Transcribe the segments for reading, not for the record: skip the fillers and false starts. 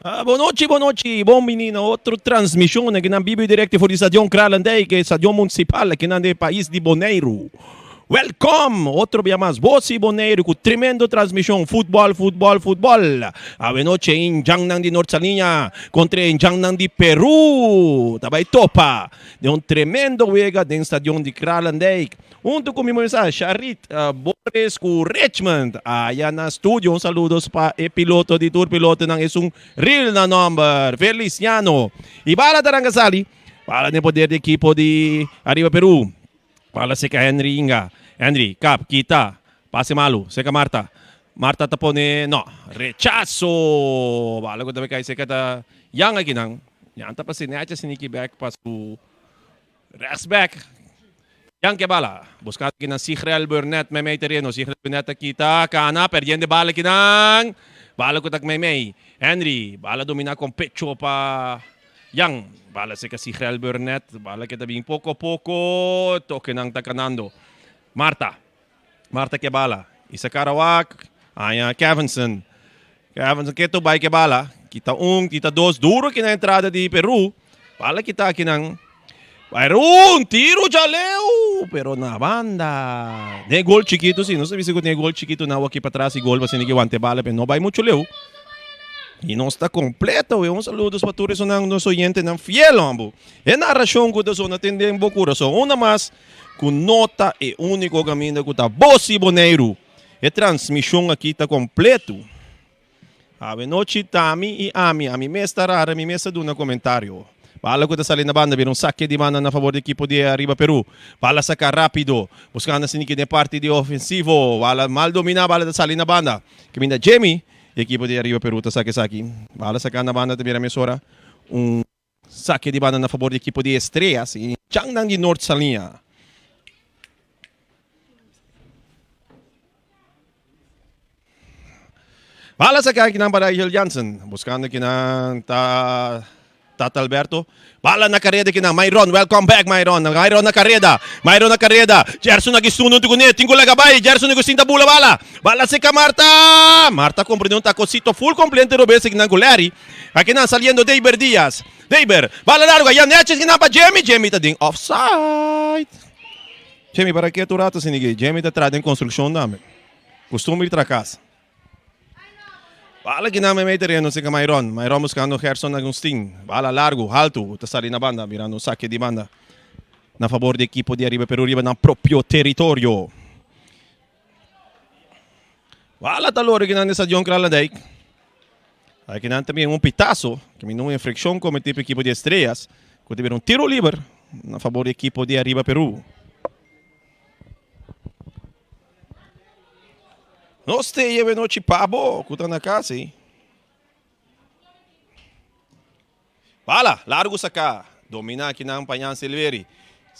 Bon nochi, bon nochi, bon bini na otro transmishon aki nan bibo y directo for di Stadion Kralendijk, e stadion municipal aki nan den e pais di Boneiru. Welcome! Otro bia mas, Bos y Boneiru cu tremendo transmishon, futbol, futbol, futbol. Awe nochi e Indjannan di Noord Saliña contra e Indjannan di Peru ta bay topa den un tremendo wega den stadion di Kralendijk. Hunto cu mi mesa Sharit Boris cu Richmond aya na studio. Un saludos pa e piloto di tur pilotonan esun real na nomber Feliciano. Y bala ta ranca sali. Bala den poder di ekipo di Arriba Peru. Bala seca Henry Inga. Henry kap kita pase malu seca Marta. Marta ta pone no rechazo. Bala cu ta bay cay seca ta Jan akinan. Jan ta pase nechi asina bek pa su Rechtsback Yankee bala buscando kinan Sigrel Burnett meimei tereno Sigrel Burnett ta kita cana perdiendo e bala kinan bala cu ta meimei Henry bala domina con pecho pa Jan bala seca Sigrel Burnett bala ke ta bin poco poco tokenan ta canando Marta Marta ke bala Isa Karawak haña Kevinson Kevinson keto bai ke bala kita un kita dos duro kinan entrada di Peru Bala kita akinan. Pero un tiro djaleu, pero na banda. Den gol chikitu si, nos a bisa ku tin e gol chikitu nan waki patras i gol pasobra ke wanta e bala pero no bai muchu leu. I nos ta kompleto we. Un saludos pa tur esunnan nos oyentenan fiel hombo. E narashon ku ta sona tin den bo kurason. Una mas ku no ta e uniko kaminda ku ta bos i Boneiru. E transmishon aki ta kompleto. Awe nochi ta mi i ami, ami mes ta rara, mi mes ta duna komentario. Bala ku ta sali na banda bira un sake di banda na fabor di ekipo di Arriba Peru. Bala saka rapido, buskando asina den parti di ofensivo. Bala mal domina, bala ta sali na banda. Kaminda Jimmy di ekipo di Arriba Peru ta saka esaki. Bala saka na banda ta bira mesora un sake di banda na fabor di ekipo di Estrellas i Changnan di Noord Saliña. Bala saca kinan pa Rigel Jansen. Buscando kinan ta Tata Alberto. Bala na careda kinan. Myron, welcome back Myron. Myron na careda. Myron na careda. Gerson Agustin hunto cu ne. Tin cu laga bay. Gerson Agustin ta bula bala. Bala seca Marta. Marta comprende un tacocito full completo robes kinan cu Larry. Akinan saliendo Deiber Diaz. Deiber. Bala largo. Jan Netjes kinan pa Jimmy. Jimmy ta den offside. Jimmy, para ke tur rato asina ke? Jimmy ta traha den construccion tambe. Costumber di traha cas. Bala kinan meimei tereno cerca Myron. Myron buscando Gerson Agustin. Bala largo, halto, ta sali na banda, mirando un saque di banda na favor di equipo di Ariba Peru riba nan propio territorio. Bala ta lori kinan den Stadion Kralendijk. Akinan también un pitazo, que un infracción cometido por equipo de Estrellas, que tiene un tiro libre a favor del equipo de Arriba Perú. Nos te lleve noche pabo, que na casa. Bala, largo saca. Domina akinan pa Jan Silveri.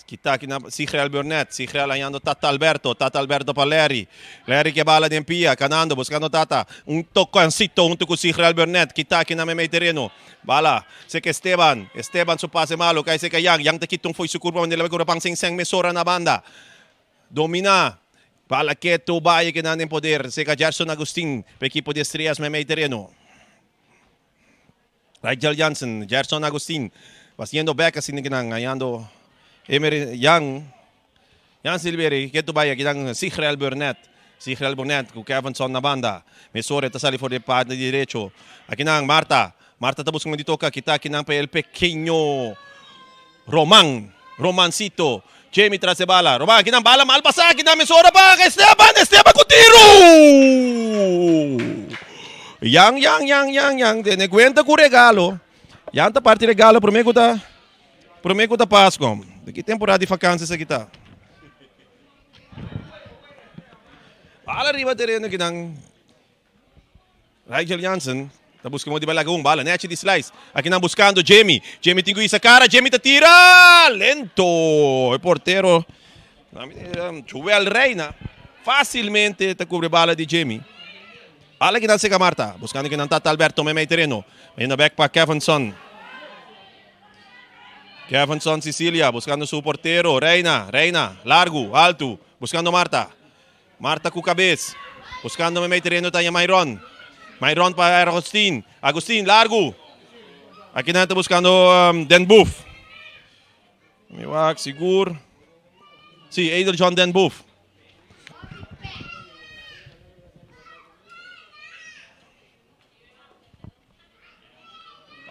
Kita akinan Sigrel Burnett. Sigrel hañando Tata Alberto. Tata Alberto pa Larry. Larry ke bala den pia. Kanando, buskando Tata. Un tokansito huntu ku Sigrel Burnett. Kita akinan meimei tereno. Bala, seka Esteban. Esteban su pase malu. Kai seka Jan. Jan ta kita un fo'i su kurpa manera bai kura pan sin sèn mesora na banda. Domina. Bala ketu bai akinan den poder. Seka Gerson Agustin pa ekipo di Estrellas meimei tereno. Rigel Jansen, Gerson Agustin, haciendo back asina ki nan hallando Emery Jan, Jan Silveri, ke tu bai aki nan Sigrel Burnett, Sigrel Burnett ku Kevinson na banda, mesora e ta sali for di parti derecho, aki nan Marta, Marta ta busca di toka, kita aki nan pa el pequeño Roman, Romancito, Jamie tras e bala, Roman aki nan bala mal pasa, aki nan mesora pa Esteban, Esteban ku tiru! Yan, yan, yan, yan, yan. Tene cuenta cu regalo. Yan ta parti regalo prome cu ta prome cu ta Pasco. De ki temporada di vakantie esaki ta? Bala riba tereno kinan. Rigel Jansen ta busca modo di bala un bala nechi di slice. Akinan buscando Jamie. Jamie tin cu isa cara. Jamie ta tira lento. E portero Joel Reina facilmente ta cubre bala di Jamie. Bala kinan seca Marta. Buscando kinan Tata Alberto meimei tereno. Bayendo bek pa Kevinson. Kevinson Cecilia buscando su portero. Reina, Reina, largo, alto. Buscando Marta. Marta cu cabes. Buscando meimei tereno Tanya Myron. Myron pa Agustin. Agustin largu. Aki nan ta buskando Den Boef. Mi wak sigur. Si, Edel John Den Boef.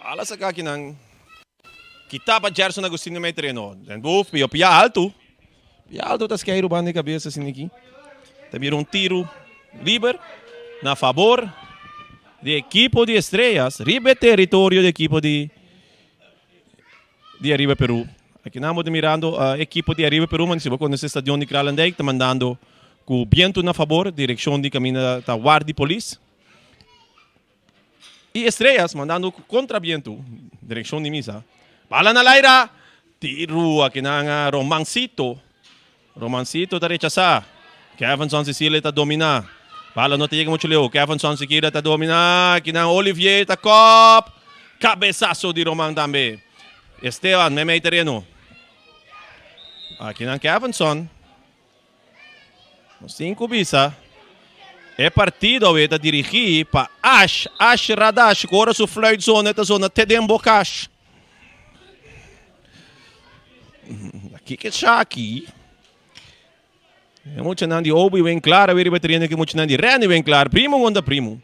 Bala saka akinan. Kita pa Gerson Agustin den mei tereno. Den Boef pio pia altu. Pia altu ta skeiru banda di kabesa asina aki. Ta bira un tiru liber na fabor di ekipo di Estrellas riba e teritorio di ekipo di di Ariba Peru. Akinan bo ta mirando ekipo di Ariba Peru, si bo konosé stadion di Kralendijk ta mandando ku bientu na fabor direkshon di kaminda ta ward di polis. I Estrellas mandando kontra bientu direkshon di misa. Bala na laira! Tiru akinan Romancito. Romancito ta rechasá. Kevinson Cecilia ta dominá. Bala no ta yega muchu leu. Kevinson Siqueira ta dominá. Akinan Olivier ta kòp. Kabesaso di Roman tambe. Esteban meimei tereno. Akinan Kevinson. Nos tin ku bisa e partido awe ta dirigí pa Ash, Ash Radash ku ora su fluit zona e ta zona te den bo kash. Kiko esaki? E muchanan di Obi Winklar awe riba tereno ku e muchanan di Renny Winklar. Primo kontra primo.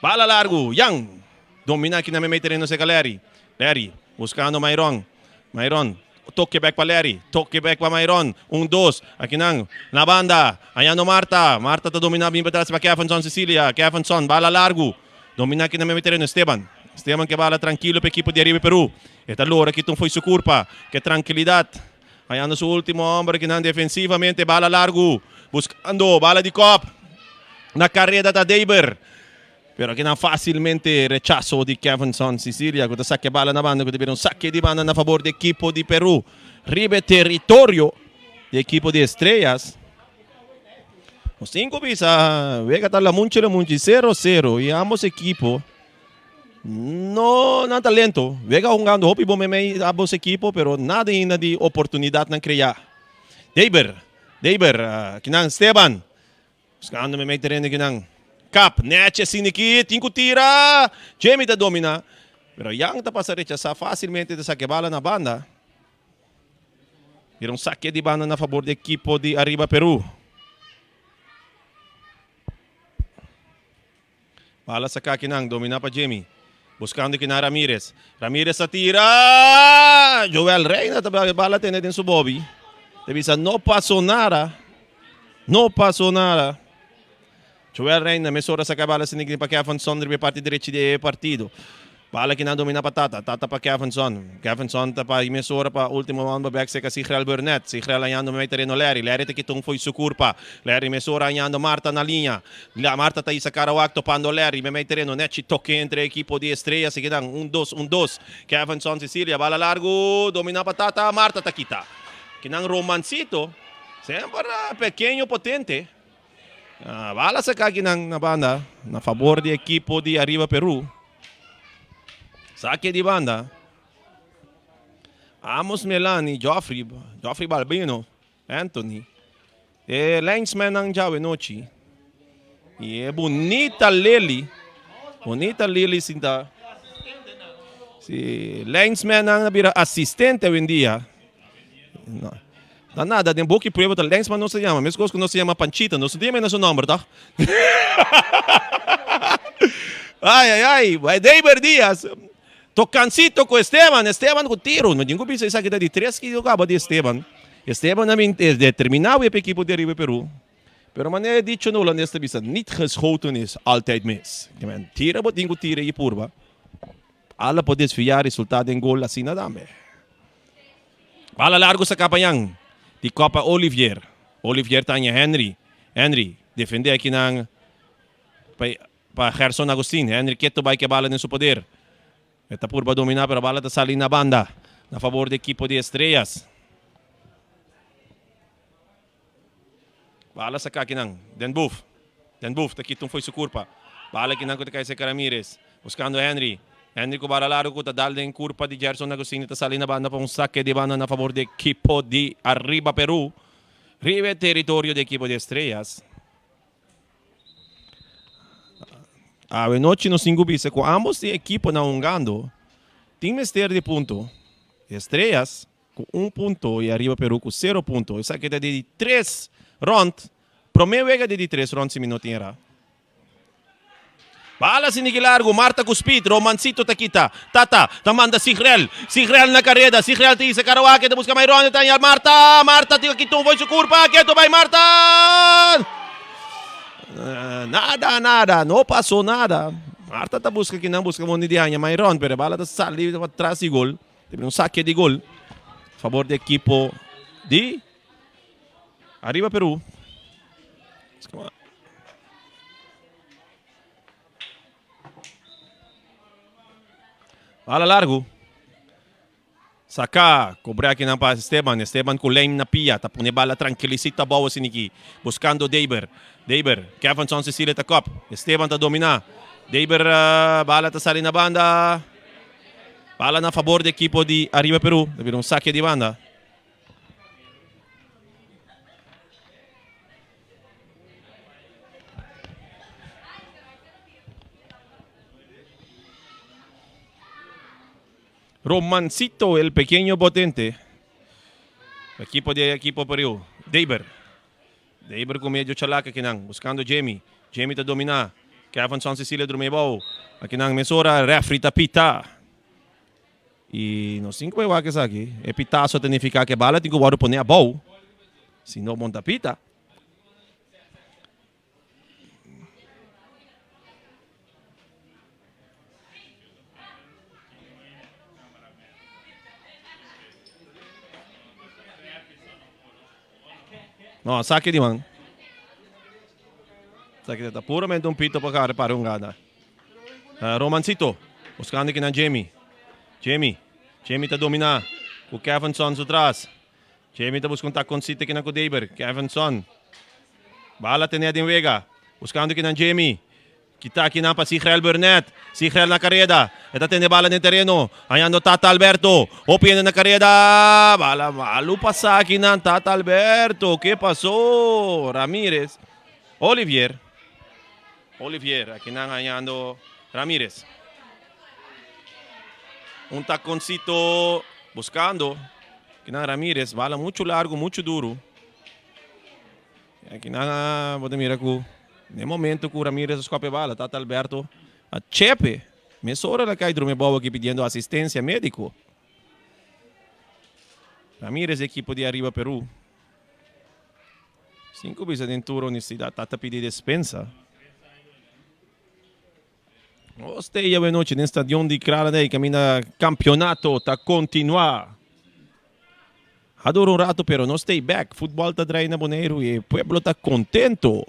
Bala largu, Jan domina aki na meimei tereno serka Larry. Larry buskando Myron. Myron toke bek pa Larry. Toke bek pa Myron. Un dos. Akinan na banda. Hañando Marta. Marta ta domina bin patras pa Kevinson Cecilia. Kevinson bala largu. Domina aki na meimei tereno Esteban. Esteban ke bala trankilo pa ekipo di Ariba Peru. E ta lora kita un fo'i su kurpa. Ke trankilidat. Hañando su ultimo homber akinan defensivamente. Bala largu. Buskando bala di kop. Na kareda ta Deiber. Pero akinan fásilmente rechaso di Kevinson Cicilia ku ta sake bala na banda ku ta bira un sake di banda na fabor di ekipo di Peru. Riba e teritorio di ekipo di Estrellas. Nos tin ku bisa wega ta lamunchi lamunchi sero sero i ambos ekipo no nan ta lento. Wega hungando hopi bon meimei ambos ekipo pero nada ainda di oportunidatnan krea. Deiber, Deiber, kinan Esteban. Buscando me mei tereno kinan. Kap, nechi asina aki, tin cu tira! Jamie ta domina, pero Jan ta pasa rechasa facilmente ta saca e bala na banda. Bira un saque di banda na fabor di ekipo di Arriba Peru. Bala saca kinan, domina pa Jamie. Buscando kinan Ramirez. Ramirez ta tira! Joel Reina ta bala tene den su bobi. Ta bisa no paso nada. No paso nada. Joel Reina mesora saca bala sinigni pa Kevinson riba e parti derechi di e partido. Bala kinan domina pa Tata. Tata pa Kevinson. Kevinson ta pa mesora pa ultimo homber bek seca Sigrel Burnett. Sigrel hañando mei tereno Larry. Larry ta kita un fo'i su curpa. Larry mesora hañando Marta na liña. La Marta ta hisa cara wak topando Larry meimei tereno nechi toke entre ekipo di Estrella si kedan un dos un dos Kevinson Cecilia bala largu domina pa Tata Marta ta kita kinan Romancito semper pekeño potente bala saka kinan na banda na fabor di ekipo di Arriba Peru sake di banda Amos Melani Joffrey Joffrey Balbino Anthony E linesmannan djawe nochi y e bunita Lily, bunita Lily sinta. Si linesmannan a bira asistente awendia. No, ta nada, den boki pueblo ta linesman nos ta yama, meskos ku nos ta yama Panchita, nos no ta yama na su nomber toch? Ay, ay, ay, bai Deiber Diaz, tokansito ku Esteban, Esteban ku tiro, no tin ku bisa esaki ta di tres ki kaba di Esteban. Esteban a bin determiná wep ekipo di Ariba Peru, pero manera e dicho na hulandes ta bisa, niet geschoten is altijd mis. Kimen tira bo tin ku tira i purba. Ala por desviá resultá den gol asina tambe. Bala largu sa Capayan di Copa Olivier. Olivier ta haña Henry. Henry defendé akinan pa pa Gerson Agustin. Henry ketu bai ku e bala den su poder. E ta purba dominá pero bala ta sali na banda na fabor di ekipo di Estrellas. Bala saka akinan Den Boef. Den Boef ta kita un fo'i su kurpa. Bala akinan ku ta kai serka Ramirez. Buskando Henry. Henry ku bala largu ku ta dal den kurpa di Gerson Agustini ta sali na banda pa un sake di banda na fabor di ekipo di Arriba Peru. Riba e teritorio di ekipo di Estrellas. Awe nochi nos tin ku bisa ku ambos di ekiponan hungando tin mester di punto. Estrellas ku un punto i Ariba Peru ku sero punto. Esaki ta di di tres rònt, promé wega di di tres rònt si mi no tin erá. Bala sinigi largu, Marta ku speed, Romancito ta kita, Tata ta manda Sigrel, Sigrel na kareda, Sigrel ta hisa karaoke ta buska Mayron, ta haña Marta, Marta tin kita un fo'i su kurpa, ketu bai Marta! Nada, nada, no pasó nada. Marta ta buska kinan buska mondi di haña Mayron, pero e bala ta sali tras di gol, ta bira un sake di gol fabor di ekipo di Ariba Peru. Bala largu. Saka, kobre akinan pa Esteban. Esteban ku lijn na pia. Ta pone bala trankilisito abou asiniki. Buskando Deiber. Deiber, Kevinson Cecilia ta kop. Esteban ta domina. Deiber, bala ta sali na banda. Bala na fabor di ekipo di Ariba Peru. Ta bira un sake di banda. Romancito, el pequeño potente. Equipo de equipo Peru. Deiber. Deiber ku medio chalaka kinan. Buscando Jamie. Jamie ta domina. Kevinson Cecilia drumi bou. Akinan mesora refri ta pita. I nos tin ku bai wak esaki. E pitaso ta nifiká ku e bala tin ku wòrdu pone abou. Si no bon ta pita. No, saki di man. Esaki ta puramente un pito pa kare para un gana. Romancito buscando aki nan Jamie. Jamie. Jamie ta domina cu Kevinson su tras. Jamie ta busca un taconcito aki nan cu Deber. Kevinson. Bala tene den wega. Buscando aki nan Jamie. Kita aki nan pa Sigrel Burnett. Sigrel na careda. E ta tene bala den tereno. Hañando Tata Alberto. Hopi hende na careda. Bala malu pasa aki nan Tata Alberto. Ke paso? Ramirez. Olivier. Olivier, aki nan hañando Ramirez. Un taconcito buscando. Aki nan Ramirez, bala mucho largo, mucho duro. Aki nan bo ta mira cu den momento cu Ramirez a scope bala, Tata Alberto a chepe. Mesora el a cay drumi abao aki pidiendo asistencia medico. Ramirez equipo di Arriba Peru. Sin ku bisa den tur honestidad tata pidi despensa. Nos ta ei awenochi den stadion di Kralendijk kaminda kampionato ta kontinuá. A dura un rato pero nos ta ei bek. Futbòl ta drai na Boneiru i e pueblo ta kontento.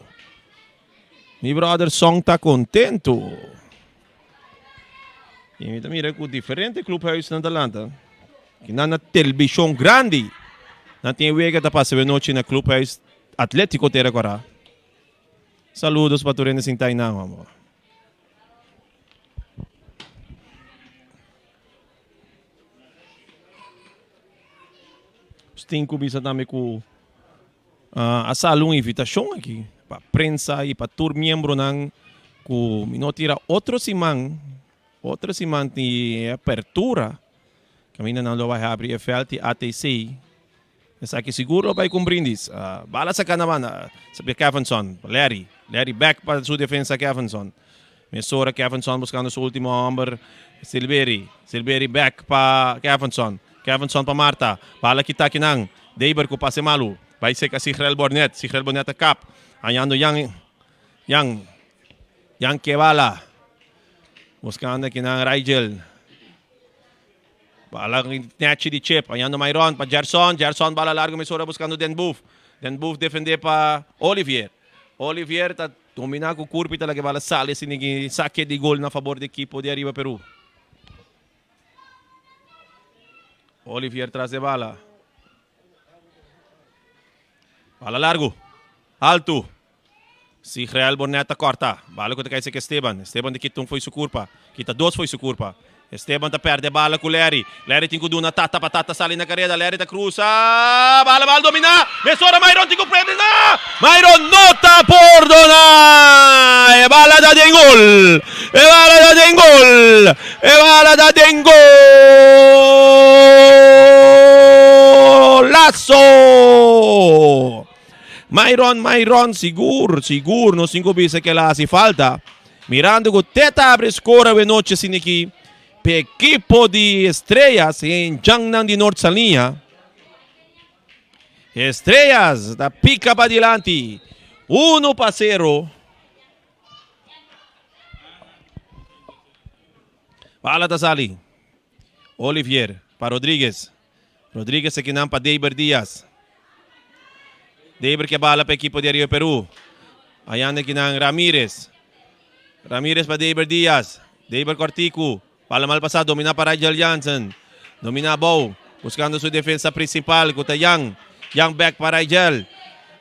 Mi brother Song ta kontento. I mi ta mira ku diferente clubhuisnan ta lanta. Kinan na televishon grandi. Nan tin e wega ta pasa awenochi na Clubhuis Atletico Tera Kora. Saludos pa tur hende sinta einan amor. Nos tin ku bisa tambe ku a sali un invitashon aki pa prensa i pa tur miembronan ku mi no tira otro siman, otro siman tin e apertura kaminda nan lo bai habri e vèlt di ATC. Esaki sigur lo bai ku un brindis. Bala saka na banda sabia Kevinson, Larry, Larry bèk pa su defensa Kevinson. Mesora Kevinson buskando su ultimo hòmber Silveri, Silveri bèk pa Kevinson, Kevinson pa Marta, bala kita kinan, Deiber ku pase malu, bai seka Sigrel Bornet, Sigrel Bornet ta kap, hañando Jan, Jan, Jan ke bala, buskando kinan Rigel. Bala nechi di chip, hañando Myron pa Gerson, Gerson bala largo mesora buskando Den Boef, Den Boef defende pa Olivier, Olivier ta domina ku kurpi ta laga e bala sali asina ki sake di gol na fabor di ekipo di Ariba Peru. Olivier tras e bala. Bala largo. Alto. Sigrel Bornet ta korta. Bala ku ta kai seke Esteban. Esteban ta kita un fo'i su kurpa. Kita dos fo'i su kurpa. Esteban ta perde bala ku Larry. Larry tin ku duna Tata pa Tata sali na kareda. Larry ta krusa. Bala mal dominá. Mesora Myron tin ku prende. Myron no ta pordoná. E bala ta den gol. E bala ta den gol. E bala ta den golazo. Myron, Myron, sigur, sigur nos tin ku bisa ku el a hasi falta. Mirando ku te ta abri skor awe nochi asina aki p'e ekipo di Estrellas en djannan di Noord Saliña. Estrellas ta pika padilanti 1-0. Bala ta sali. Olivier pa Rodriguez. Rodriguez akinan pa Deiber Diaz. Deiber ke bala pa ekipo di Ariba Peru. Ayanda akinan Ramirez. Ramirez pa Deiber Diaz. Deiber kortiku. Bala mal pasa domina pa Rigel Jansen. Domina abou. Buscando su defensa principal ku ta Yang. Yang back pa Rigel.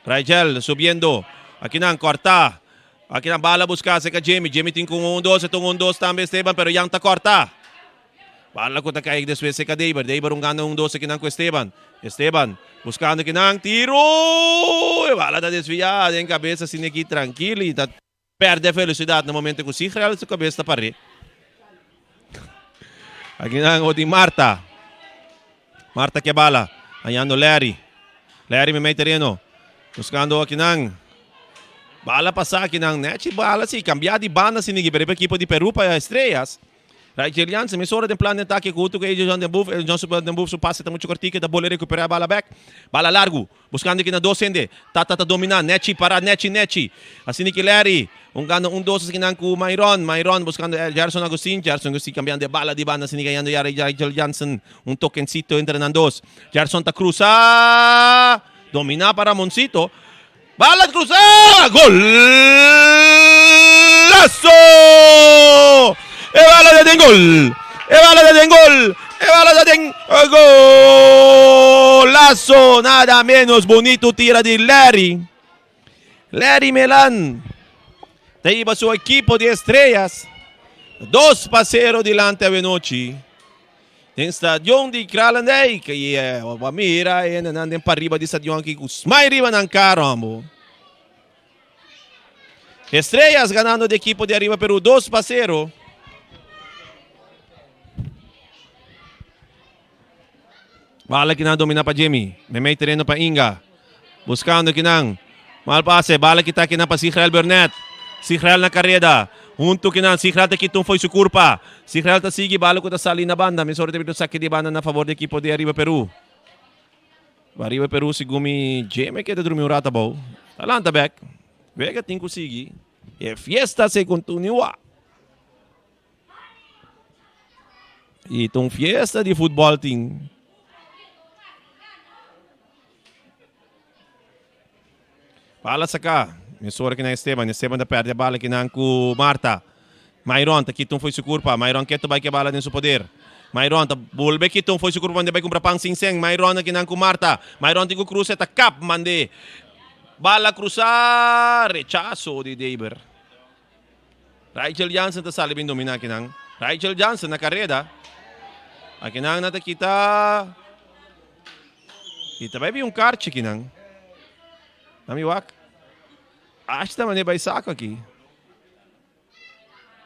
Rigel subiendo. Akinan korta. Akinan bala buska acerca Jimmy. Jimmy tin ku un dos. E ta un dos tambe Esteban pero Yang ta korta. Bala ku ta kai despues serka Deiber. Deiber un gana un dos akinan ku Esteban. Esteban buskando akinan. Tiru! E bala ta desviá den kabes asina aki trankil i ta pèrdè velosidat na momento ku Sigrel su kabes ta par'é. Akinan bo tin Marta. Marta ke bala. Hañando Larry. Larry meimei tereno. Buskando akinan. Bala pasa akinan. Nèchi bala si. Kambiá di banda asina aki. Pero e ekipo di Peru pa Estrellas. Rigel Jansen mesora den plan di atake ku huntu ku AJ John den Boef. AJ John su den Boef su pase ta muchu kortiko e ta bole rekuperá e bala bèk. Bala largu. Buskando aki na dos hende. Tata ta dominá. Nechi para Nechi Nechi. Asina ki Larry. Un gana un dos asina ku Myron. Myron buskando Gerson Agustin. Gerson Agustin kambiando e bala di banda asina gayando ya Rigel Jansen. Un tokensito entre nan dos. Gerson ta krusa. Dominá pa Ramoncito. Bala krusa! Golazo! E bala ta den gol! E bala ta den gol! E bala ta den golazo! Nada menos bonito tira di Larry. Larry Melan ta hiba su ekipo di Estrellas 2-0 dilanti awenochi. Den stadion di Kralendijk y bo a mira e hendenan den pariba di stadion aki cu smile riba nan cara hombo. Estrellas ganando di ekipo di Arriba Peru 2-0. Bala kinan domina pa Jimmy. Memey tereno pa Inga. Buscando kinan. Mal pase. Bala kita kinan pa Sigrel Burnett. Sigrel na careda. Hunto kinan. Sigrel ta kita un foy su curpa. Sigrel ta sigui. Bala cu ta sali na banda. Mesora ta bira saque di banda na favor di equipo di Arriba Peru. Arriba Peru segun mi Jimmy keda drumi un rato abou. Ta lanta bek. Wega tin cu sigui. E fiesta se continua. Y ta un fiesta di futbol tin. Bala saca. Mesora kinan Esteban. Esteban ta perde bala kinan ku Marta. Myron ta kita un foi su curpa. Myron keto bai ke bala den su poder. Myron ta bolbe kita un foi su curpa mande bai cumpra pan sin sen. Myron kinan ku Marta. Myron tin ku cruza ta kap mande. Bala cruza. Rechazo di Deber. Rachel Jansen ta sali bin domina akinan. Rachel Jansen na kareda. Akinan na ta kita. I ta bai bin un karchi akinan. Na mi wak. Asha ta mane bai sako aki.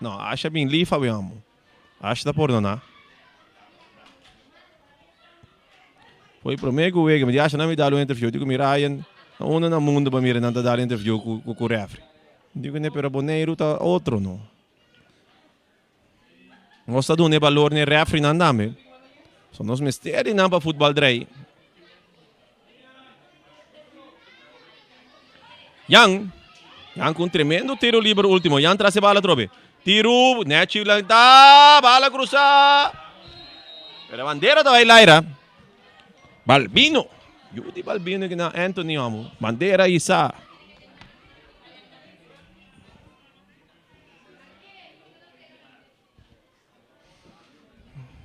No, Asha bin lifa we amo. Asha ta pordona. Foi prome ku wega, mi di Asha na mi dal un interview. Digo mi Ryan, na unda na mundo pa mira nan ta dal interview ku ku refri. Digo ne pero Boneiru ta otro no. Nos ta duna e balor n'e refrinan tambe. So nos mester di nan pa futbal drei. Jan, Jan ku un tremendo tiro liber ultimo. Jan tras e bala atrobe. Tiru, nechi lanta, bala krusa. Pero e bandera ta bai laira. Balbino. Yu di Balbino ki nan Anthony amo. Bandera isa.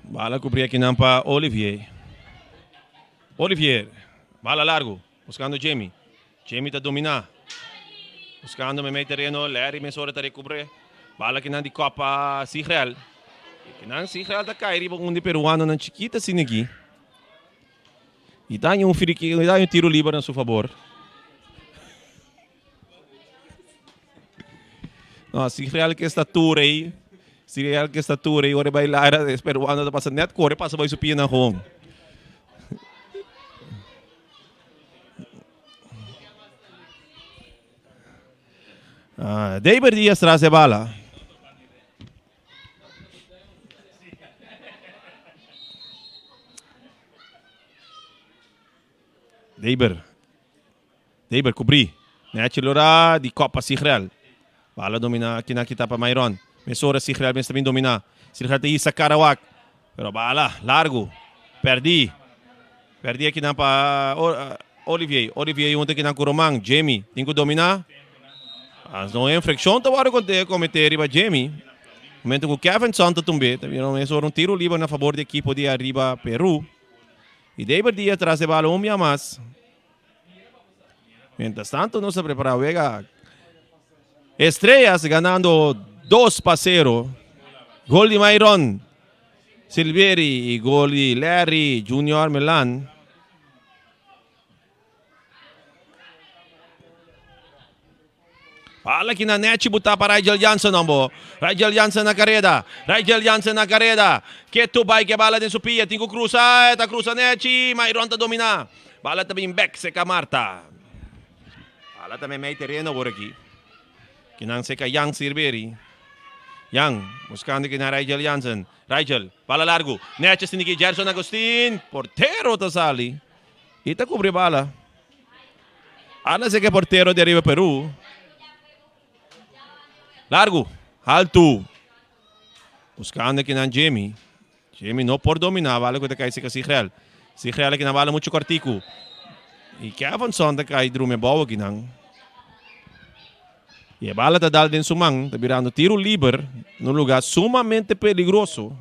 Bala kubri akinan pa Olivier. Olivier, bala largo, buscando Jamie. Jamie ta domina. Buscando meimei tereno, Larry mesora ta recubre. Bala kinan di kop pa Sigrel. Kinan Sigrel ta kai riba un di peruanonan chikit asina aki. I ta haña un friki, i ta haña un tiro liber na su fabor. No, Sigrel ke statura ei, Sigrel ke statura ei ora e bai laira es peruano ta pasa net kore pasa bai su pianan gewoon. David Diaz tras e bala. David. David kubrí. Nechi lora di kop pa Sigrel. Bala dominá kina kita pa Myron. Mesora Sigrel mester bin dominá. Sigrel ta hisa kara wak. Pero bala largu. Pèrdí. Pèrdí akinan pa Olivier. Olivier hunta akinan ku Roman. Jamie tin ku dominá. As no infrakshon ta wòrdu kometé riba Jamie. Momento ku Kevinson ta tumb'é, ta bira mesora un tiro liber na fabor di ekipo di Ariba Peru. I David Diaz tras e bala un bia mas. Mientras tanto nos ta prepara wega. Estrellas ganando 2-0. Gol di Myron Silveri y gol di Larry Junior Milan. Bala ki na nechi buta pa Rigel Jansen hombo. Rigel Jansen na kareda. Rigel Jansen na kareda. Ketu bai ke bala den su pia. Tin ku krusa. E ta krusa nechi. Myron ta domina. Bala ta bin bek seka Marta. Bala ta meimei tereno awor aki. Kinan seka Jan Sirberi. Jan buskando kinan Rigel Jansen. Rigel, bala largu. Nechi siniki Gerson Agustin. Portero ta sali. I ta kubri bala. Ala seka e portero di ariba Peru. Largu, haltu. Buskando kinan Jamie. Jamie no por domina bala ku ta kai seka Sigrel. Sigrel aki nan bala muchu kortiku. I Kevinson ta kai drumi abou aki nan. I e bala ta dal den su man, ta birando tiru liber na un luga sumamente peligroso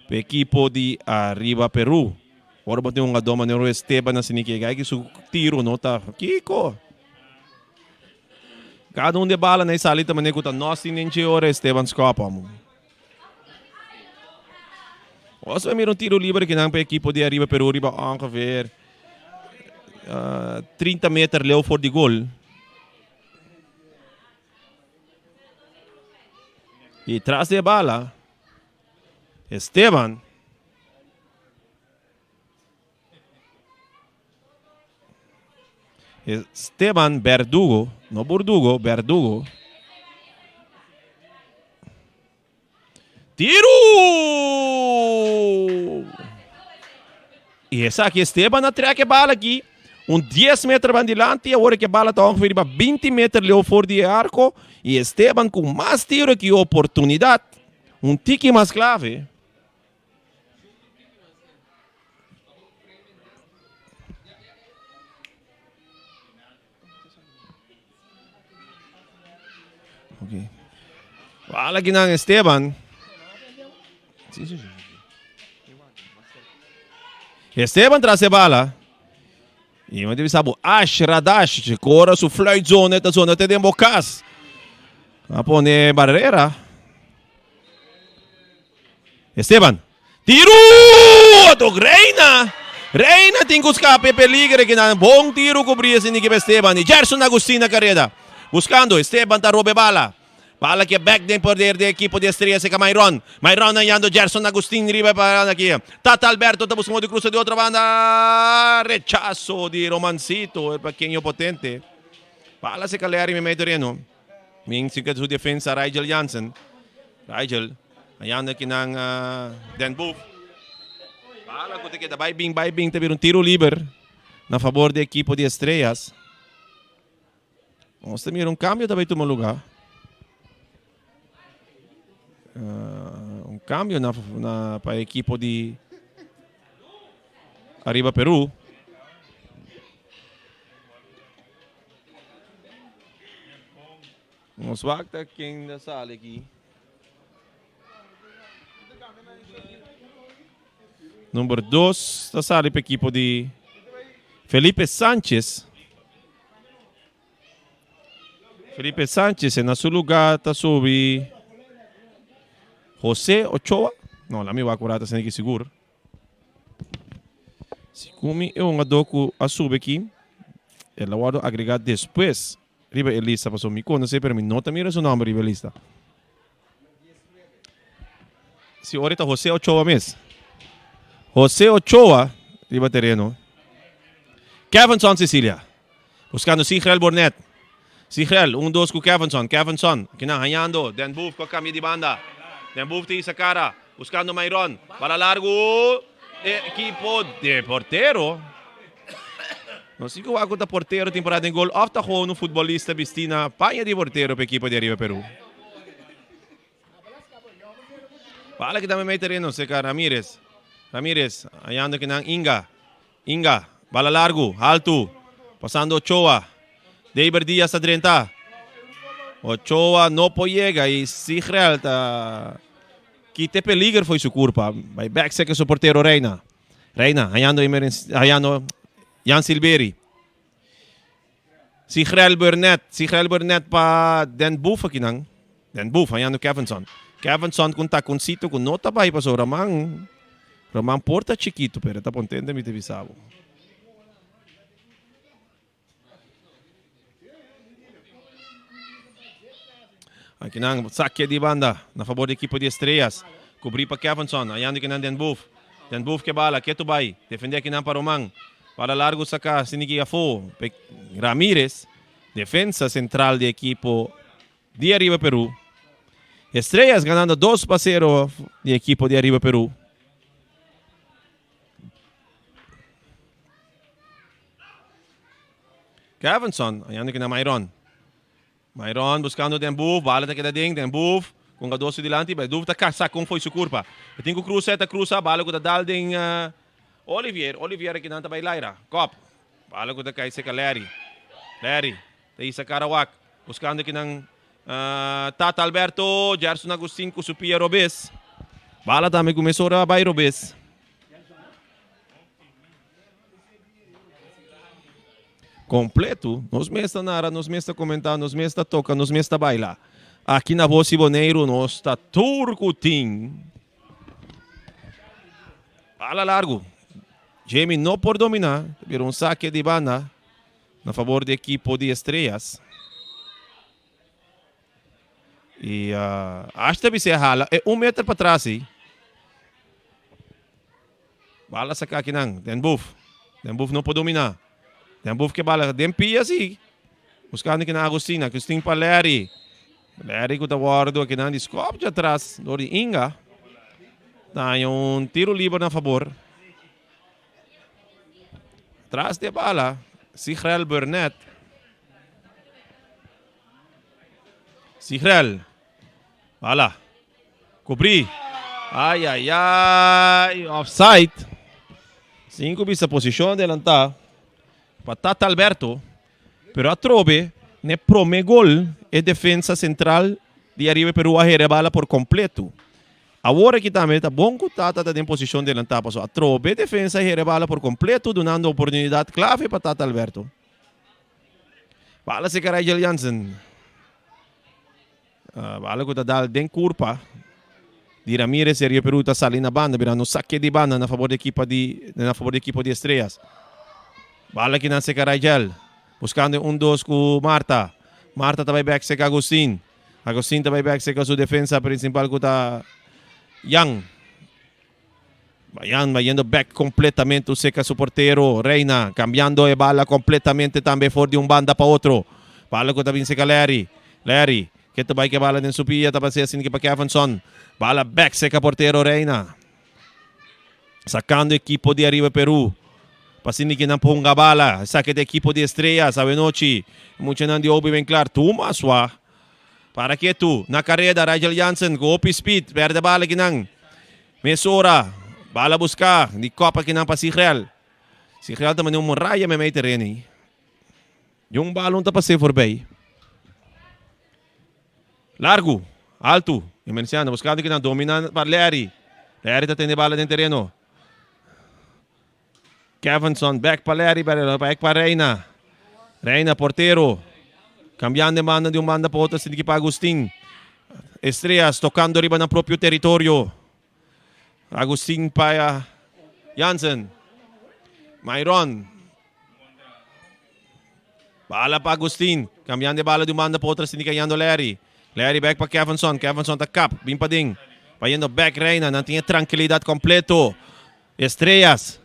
pa e ekipo di Ariba Peru. Ora bo tin un hungadó manera un Esteban asina ki e gai ki su tiru no ta kiko. Kada un di e balanan e sali ta manera ku ta nos tin den dje ora Esteban skòp amo. Nos a mira un tiro liber kinan pa e ekipo di Ariba Peru riba ongeveer 30 meter leu for di gol. Y tras di e bala Esteban. Esteban Berdugo, no Burdugo, Berdugo. Tiru! Y esaki Esteban a trek e bala aki un 10 meter van dilanti, awor ke bala ta ongeveer riba 20 meter leu for di e arco y Esteban ku mas tiro ki oportunidad, un tiki mas clave. Ok. Wala kinan Esteban. Sí, sí, sí. Esteban tras e bala. Y mi debe sabu Ash Radash cora su fluit zone ta zona te den bo cas. A pone barrera. Esteban. Tiru! Ato Reina! Reina tin ku skapa e peliger aki nan. Bon tiru ku bria sin ekipa Esteban. I Gerson Agustin na kareda. Buskando. Esteban ta roba e bala. Bala ke bek den poder di ekipo di Estrella seka Myron. Myron hañando Gerson Agustin riba e parada aki. Tata Alberto ta buska modo di krusa di otro banda. Rechaso di Romancito, el pekeño potente. Bala seka Larry meimei tereno. Min sika su defensa Rigel Jansen. Rigel hañando kinan Den Boef. Bala ku ta keda bai bin bai bin ta bira un tiro liber na fabor di ekipo di Estrellas. Nos ta mira un kambio ta bai tuma luga. Un kambio na na pa ekipo di Ariba Peru. Nos wak ta ken ta sali aki. Number 2 ta sali pa ekipo di Felipe Sanchez. Felipe Sanchez en na su lugar ta subi. Jose Ochoa? No, la mi wak ora ta sende ki sigur. Si kumi e hungadó ku a subi aki, el a wòrdu agregá despues riba e lista pasobra mi konosé pero mi no ta mira su nòmber riba e lista. Si ora ta Jose Ochoa mes. Jose Ochoa riba tereno. Kevinson Cecilia. Buscando Sigrel Bornet. Sigrel, un dos cu Kevinson. Kevinson, kinan hañando. Den Boef cu a cambia di banda. Den Boef ta hisa cara. Buscando Mayron. Bala largo. Equipo de portero. No si cu wak ta portero tin por den gol of ta gewoon un futbolista bisti na paña di portero pa equipo di Ariba Peru. Bala kita mei tereno seca Ramirez. Ramirez, hañando kinan Inga. Inga, bala largu, haltu, pasando Ochoa. Deiber Diaz ta drenta. Ochoa no por yega y Sigrel ta kita e peliger fo'i su curpa. Bai bek seca su portero Reina. Reina hañando hañando Jan Silveri. Sigrel Burnett, Sigrel Burnett pa Den Boef akinan. Den Boef hañando Kevinson. Kevinson ku un takoncito ku no ta bai pasobra Roman, Roman por ta chikito pero e ta contento mi ta bisa bo. Akinan saque di banda na fabor di ekipo di Estrellas. Kubrí pa Kevinson, hañando kinan Den Boef. Den Boef ke bala, ketu bai. Defendé akinan pa Roman. Bala largu saká, siniki afó. Ramirez, defensa sentral di ekipo di Ariba Peru. Estrellas ganando 2-0 di ekipo di Ariba Peru. Kevinson, hañando kinan Myron. Myron buscando Den Boef, bala ta keda den, Den Boef con Gadoso dilanti, Den Boef ta casa con fo'i su curpa. E tin cu cruza, e ta cruza, bala cu ta dal den Olivier, Olivier akinan ta bay laira, kop, bala cu ta cay seca Larry, Larry ta hisa cara wak, buscando akinan Tata Alberto, Gerson Agustin cu su pia robes, bala tambe cu mesora a bay robes. Completo. Nos mes ta nara, nos mes ta comenta, nos mes ta toca, nos mes ta baila. Aki na Voz di Boneiru nos ta tur cu tin. Bala largo. Jamie no por domina. Ta bira un saque di banda na favor di equipo di Estrellas. Y uh, hasta bisa hala e un meter pa tras ei. Bala saca aki nan. Den Boef. Den Boef no por domina. Den Boef ke bala den pia si. Buscando aki nan Agustin. Agustin pa Larry. Larry ku ta wordo aki nan di skop dje atras door di Inga. Ta haña un tiro liber na fabor. Tras di e bala, Sigrel Burnett. Sigrel. Bala. Cubrí. Ay, ay, ay. Offside. Cinco bisa posicion adelantá pa Tata Alberto. Pero atrobe, ne prome gol, e defensa central di Ariba Peru a hera e bala por completo. Awor aki tambe ta bon cu Tata ta den posicion delantá paso atrobe defensa a hera e bala por completo dunando oportunidad clave pa Tata Alberto. Bala seca Rigel Jansen. Bala ku ta dal den kurpa di Ramirez Sergio Peru ta sali na banda birando un sake di banda na fabor di ekipa di na fabor di ekipo di Estrellas. Bala kinan seka Rigel buskando e un dos ku Marta. Marta ta bai bek seka Agustin. Agustin ta bai bek seka su defensa prinsipal ku ta Jan. Jan bayendo bek kompletamente seka su portero Reina kambiando e bala kompletamente tambe for di un banda pa otro. Bala ku ta bin seka Larry. Larry ke ta bai ke bala den su pia ta pas'é asina ke pa Kevinson. Bala bek seka portero Reina. Sakando ekipo di Ariba Peru. Pa asina ke nan por hunga bala. Esaki ta ekipo di Estrellas awenochi. Muchanan di Obi Winklar tuma swa. Para ketu na kareda Rigel Jansen ku hopi speed perde bala kinan. Mesora bala buska di kop akinan pa Sigrel. Sigrel ta manda un muraya meimei tereno ei. Di un balon ta pas'é forbei. Largu, altu, Emerenciano buskando kinan domina pa Larry. Larry ta tene bala den tereno. Kevinson bek pa Larry, bek pa Reina. Reina portero. Cambiando e banda di un banda pa otro, sinti ki pa Agustin. Estrellas tocando riba nan propio territorio. Agustin pa Jansen. Myron. Bala pa Agustin. Cambiando e bala di un banda pa otro asina cayendo Larry. Larry back pa Kevinson. Kevinson ta kap. Bin paden. Bayendo back Reina. Nan tin e tranquilidad completo. Estrellas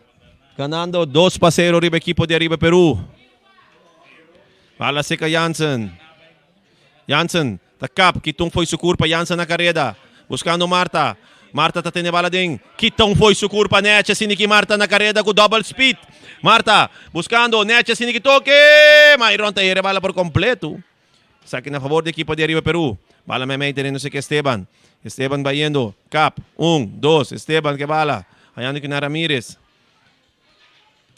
ganando 2-0 riba equipo di Ariba Peru. Bala seca Jansen. Jansen ta kap. Kita un fo'i su curpa. Jansen na careda. Buscando Marta. Marta ta tene bala den. Kita un fo'i su curpa. Neche asina ki Marta na careda cu double speed. Marta buscando. Neche asina ki toke. Myron ta hera bala por completo. Esaki na favor di ekipo di Ariba Peru. Bala meimei teniendo seki Esteban. Esteban bayendo. Kap. Un, dos. Esteban ke bala. Hayando kinan Ramirez.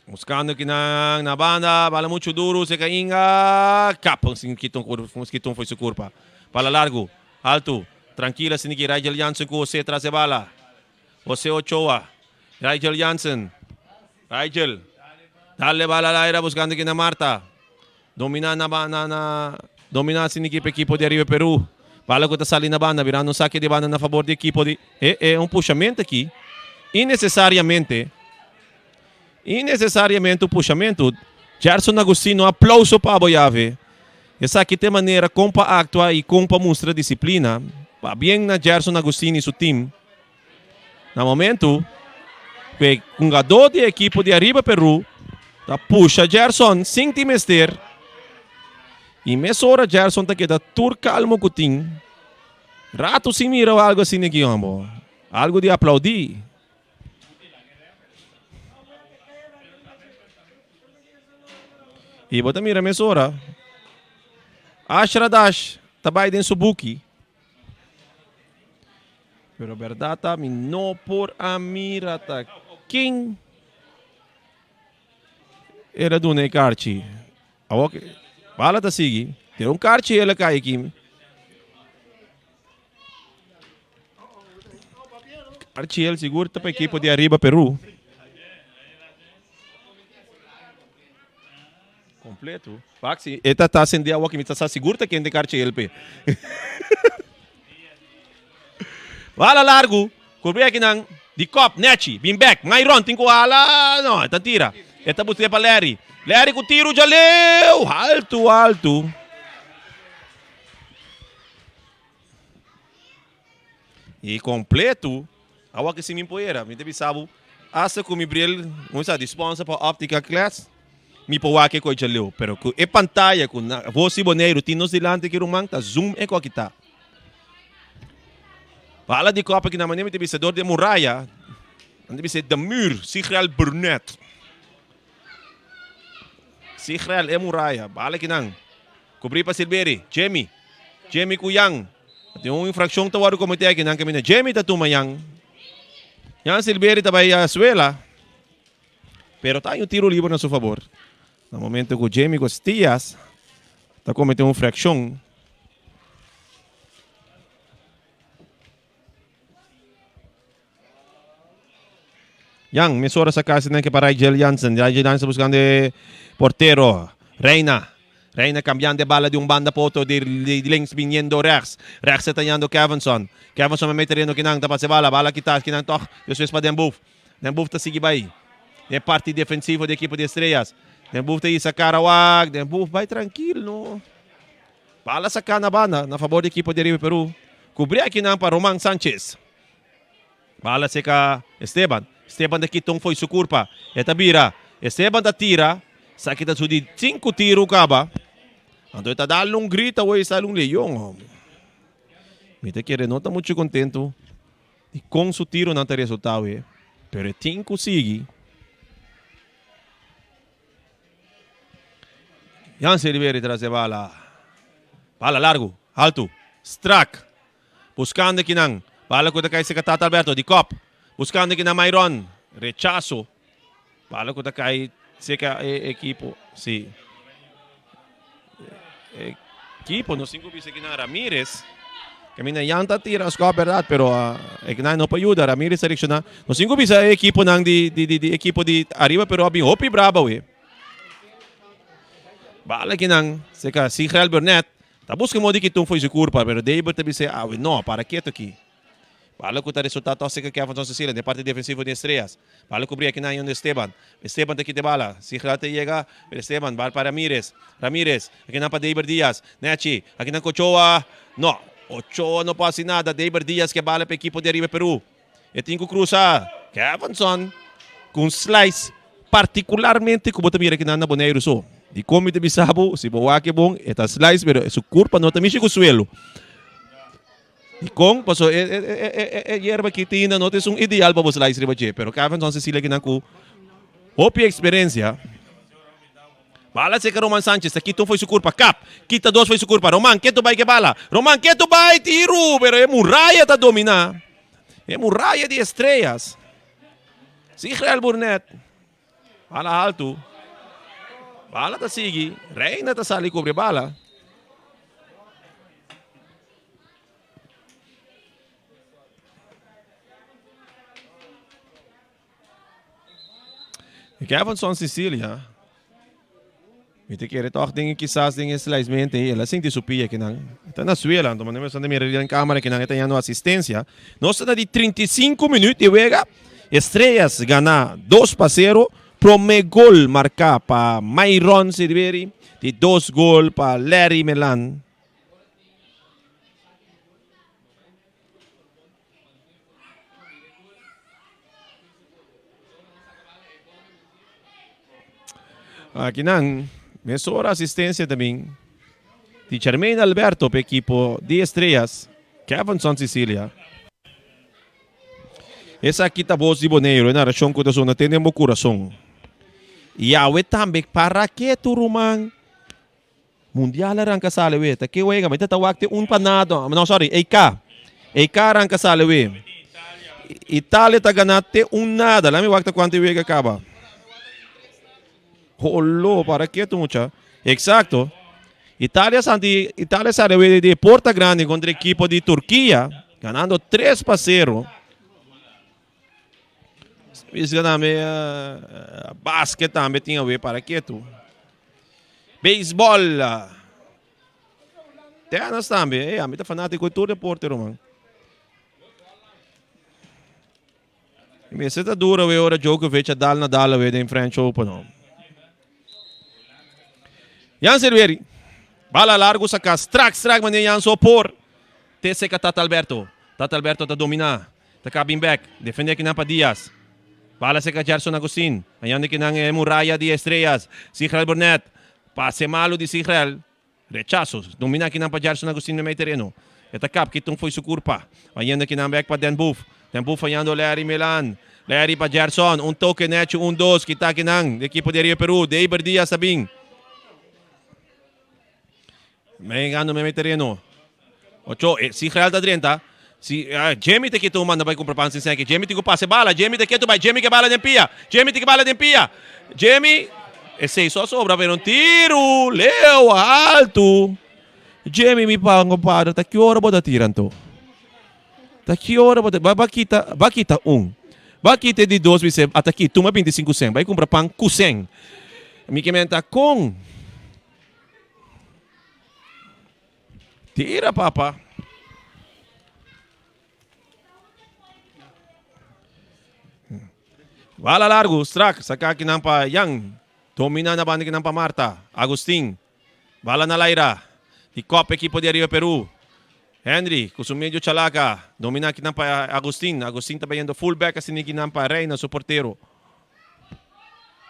Buscando kinan na banda. Bala mucho duro. Seka Inga. Kap. Sin kita un kita un fo'i su curpa. Bala largo. Alto. Tranquila siniki Rigel Jansen ku Jose tras e bala. Jose Ochoa. Rigel Jansen. Rigel. Dale bala al aire buscando kinan Marta. Dominá na na na dominá sin ekipo ekipo di Ariba Peru. Bala ku ta sali na banda birando un sake di banda na fabor di ekipo di e e un pushamentu aki inesesariamente inesesariamente un pushamentu. Gerson Agustino aplauso pa bo yave. Esaki ta e manera kon pa aktua i kon pa mustra disiplina. Pabien na Gerson Agustino i su team. Na momento ku e hungadó di e ekipo di Ariba Peru ta pusha Gerson sin tin mester i mesora Gerson ta keda tur kalmo ku tin rato sin mira algo asina aki hombo. Algo di aplaudí. I bo ta mira mesora Ashra Dash ta bai den su buki. Pero berdad ta mi no por a mira ta ken el a duna e karchi. Awor ke bala ta sigui. Tin un karchi el a kai aki. Karchi el sigur ta pa ekipo di Ariba Peru. Completo. Baxi, e ta ta sende awa ki mi ta sa sigur ta kende karchi LP. Bala largu, kubri akinan, di kop, nechi, bin bek, Myron tin ku hala, no, e ta tira. E ta busk'é pa Larry. Larry ku tiru djaleu, haltu, haltu. I kompletu, awa ki si mi por era, mi ta bisa bo, asta ku mi bril, mi sa di sponsor pa Optica Class, mi por wak e koicha leu, pero ku e pantaya ku na Vos di Boneiru tin nos dilanti ki ruman ta zoom e koki ta. Bala di kopa ki na manera mi ta bisa dor di e muraya, nan ta bisa de muur, Sigrel Burnett. Sigrel e muraya, bala kinan. Kubrí pa Silveri, Jemmy. Jemmy ku Jan. Tin un infrakshon ta wòrdu kometé aki nan kaminda. Jemmy ta tuma Jan. Jan Silveri ta bai suela. Pero ta hay un tiro liber na su fabor. Na momento ku Jemmy Costillas ta kometé un frakshon. Jan, mesora sa casi nan ke pa Rigel Jansen. Rigel Jansen buscando e portero. Reina. Reina cambiando e bala di un banda pa otro. Di, di links viniendo rechts. Rechts ta tallando Kevinson. Kevinson me mete reno kinan ta pasa e bala. Bala kita kinan toch. Despues pa Den Boef. Den Boef ta sigui bai. Den parti defensivo di equipo di Estrellas. Den Boef ta isa cara wak. Den Boef bai tranquil no. Bala saca na banda na favor di equipo di Arriba Peru. Cubri akinan pa Roman Sanchez. Bala seka Esteban. Esteban ta kita un fo'i su kurpa. E ta bira. Esteban ta tira. Esaki ta su di sinku tiru kaba. Anto e ta dal un grita awor e sali un leon hombre. Mi ta kere no ta muchu kontentu di kon su tironan ta resulta awe. Pero e tin ku sigui. Jansen Rivera tras e bala. Bala largu, altu, strak. Buscando kinan. Bala cu ta cay cerca Tata Alberto di kop. Buscando kinan Myron. Rechazo. Bala cu ta cay cerca e equipo. Si. Equipo no sin cu bisa kinan Ramirez. Camina Jan ta tira skop verdad pero uh, e no pa ayuda. Ramirez selecciona. No sin cu bisa e equipo nan di di di, di equipo di arriba pero a bin hopi braba we. Bala kinan cerca Sigrel Burnett. Ta buska modo di kita un fo'i su kurpa, pero David ta bis'é, Awe no, para ketu aki. Bala ku ta resultá tòsika Kevinson Cecilia den parti defensivo di Estrellas. Bala kubrí aki nan yendo Esteban. Esteban ta kita e bala. Sigla ta yega, pero Esteban bal pa Ramirez. Ramirez, aki nan pa Deiber Diaz. Nechi, aki nan ku Ochoa. No, Ochoa no por hasi nada. Deiber Diaz ke bala pa ekipo di Ariba Peru. E tin ku krusa. Kevinson ku un slice partikularmente ku bo ta mira aki nan na Boneiru so. Dikon mi ta bisa bo, si bo wak e bon, e ta slice pero su kurpa no ta mishi ku suelo. Dikon? Paso e e e yerba aki te ainda no ta esun ideal pa bo slice riba dje, pero Cavenson Cecilia kinan ku hopi eksperensia. Bala seka Roman Sanchez ta kita un fo'i su kurpa, kap! Kita dos fo'i su kurpa, Roman ketu bai ke bala, Roman ketu bai, tiru! Pero e muraya ta dominá, e muraya di Estrellas. Sigrel Burnett, bala haltu, bala ta sigui, Reina ta sali kubri e bala. Kevinson Cecilia. Mi te kere toch den kisas den e slicemente ei. El a sinti su pia kinan. Ta na suela, anto manera mi a mira den camera kinan e ta yando asistencia. Nos ta na di 35 minuut di wega. Estrellas gana 2-0. Prome gol marca pa Myron Silveri. Di dos gol pa Larry Melan. Aki nan mesora asistencia ta bin di Charmaine Alberto pa ekipo di Estrellas, Kevinson Cecilia. Esaki ta bos di Boneiru, e narashon ku ta sona te den bo kurason. Yahweh tambe para ketu ruman. Mundial a ranka sali we. Ta ke wega? Mi ta ta wak te un pa nada. No, sorry, EK. EK a ranka sali we. Italia ta gana te un nada. Laat mi wak ta kuantu e wega kaba. Holo, para ketu mucha. Exacto. Italia santi, Italia sali we di Porta Grande kontra ekipo di Turkia, ganando 3-0. Bisa tambe basket tambe tin awe para ketu. Beisbòl. Tennis tambe. Ey, ami ta fanátiko di tur deporte, ruman. Mester ta duro awe ora Djokovic a dal Nadal awe den French Open. No. Jan Silveri. Bala largo saca. Strak, strak, meneer Jan so por. Te seca Tata Alberto. Tata Alberto ta domina. Ta kabin bek. Defende kinan pa Diaz. Bala seca Gerson Agustin. Ayande kinan e muraya di Estrellas. Sigrel Burnett. Pase malo di Sigrel. Rechaso. Domina kinan pa Gerson Agustin den mei tereno. E ta kap kitun fo'i su kurpa. Bayendo kinan bek pa Den Boef. Den Boef fayando Larry Melan. Larry pa Gerson. Un toke nechi un dos. Kita kinan di ekipo di Rio Peru. Deiber Diaz ta bin. Mengando mei tereno. Ocho, e Sigrel ta drenta. Si, ah, Jamie ta kita un manda bai kumpra pan sin senke. Jamie tin ku pasa e bala. Jamie ta ketu bai. Jamie ke bala den pia. Jamie tin ke bala den pia. Jamie, esei so a sobra pero un tiru leu altu. Jamie mi pa compadre, ta ki ora bo ta tira anto? Ta ki ora bo ta, ba, ba kita, ba kita un. Ba kita e di dos bis'é, ata aki, tuma 25 sen, bai kumpra pan ku sen. Mi ke menta kon. Tira papa. Bala largo, strak, saka kinan pa Jan. Domina na banda kinan pa Marta. Agustin. Bala na laira. Di kop ekipo di Ariba Peru. Henry, ku su medio chalaka. Domina kinan pa Agustin. Agustin ta bayendo full back asina kinan pa Reina, su portero.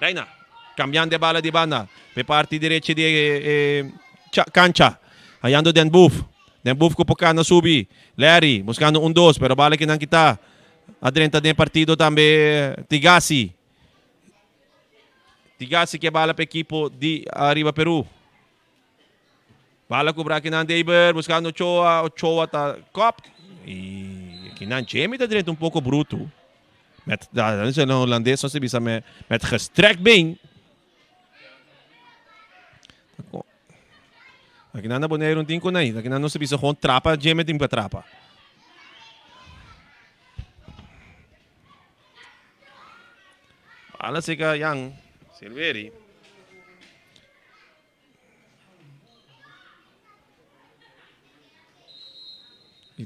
Reina, cambiando e bala di banda p'e parti derechi di e cancha. Hayando Den Boef. Den Boef cu por cana subi. Larry buscando un dos, pero bala kinan kita. A drenta den partido tambe Tigasi. Tigasi ke bala p'e ekipo di Ariba Peru. Bala cubra kinan Deiber buscando Ochoa. Ochoa ta kop. Y kinan Jamie ta drenta un poco bruto. Met, da, in holandés nos ta bisa met, met gestrekt been. Akinan na Boneiru no tin ku nai. Akinan nos ta bisa gewoon trapa Jamie tin pa trapa. Bala seka Jan Silveri.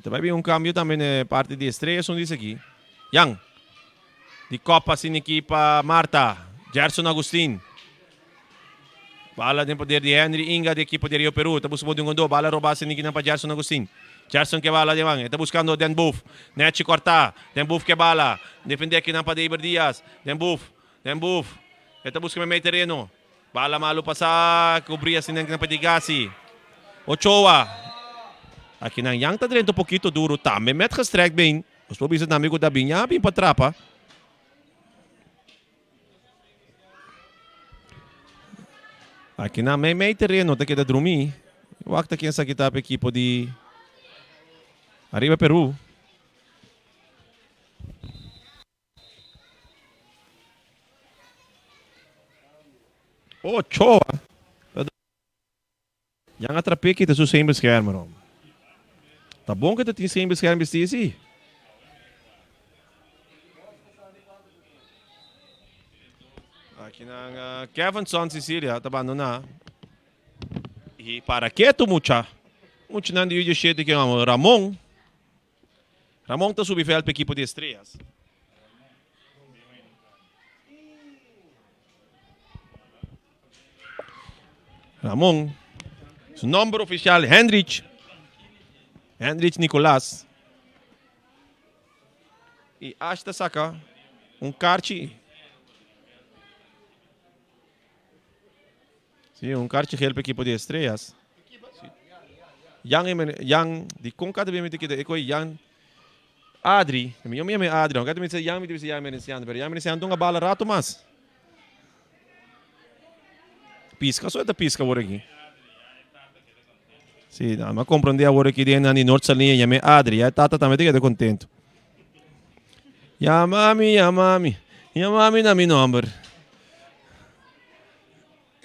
ta bai bin un cambio tambe na parti di Estrellas un dice aki. Jan. Di kop asina aki pa Marta. Gerson Agustin. Bala den poder di Henry Inga di ekipo di Rio Peru. Ta busca bo di un gondo. Bala roba asina aki nan pa Gerson Agustin. Gerson ke bala den man. E ta buscando Den Boef. Nechi corta. Den Boef ke bala. Defende aki nan pa Deiber Diaz. Den Boef. Den Boef. E ta busca meimei tereno. Bala malu pasa. Cubri asina nan pa Digasi. Ochoa. Aki nan Jan ta drenta un poquito duro. Tambe met gestrekt been. Nos por bisa tambe ku ta bin ya bin pa trapa. Aki na mei mei tereno ta keda drumi. Wak ta ken sa kita pa ekipo di Arriba Peru. Ochoa. Jan a trap'é kita su scheenbeschermer om. Ta bon ku ta tin scheenbescherm bistí si. Akinan Kevinson Cecilia ta bandoná. I para ketu mucha. Muchanan di U diesshete ke amo Ramon. Ramon ta subi vèlt pa ekipo di Estrellas. Ramon, su nomber oficial Hendrich, Hendrich Nicolas. Y Ash ta saca un karchi. Sí, un karchi gel pa equipo di Estrellas. Jan, Jan, di con cada vez mi ta keda e Jan Adri, mi yo mi yama Adri, aunque mi dice Jan, mi dice Jan Merenciano, pero Jan Merenciano dunga bala rato mas. Pisca so ta pisca awor aki. Sí, no, ma comprende awor aki den di Noord Saliña, yama Adri, ya tata tambe ta keda contento. Yama mi, yama mi, yama mi na mi nomber.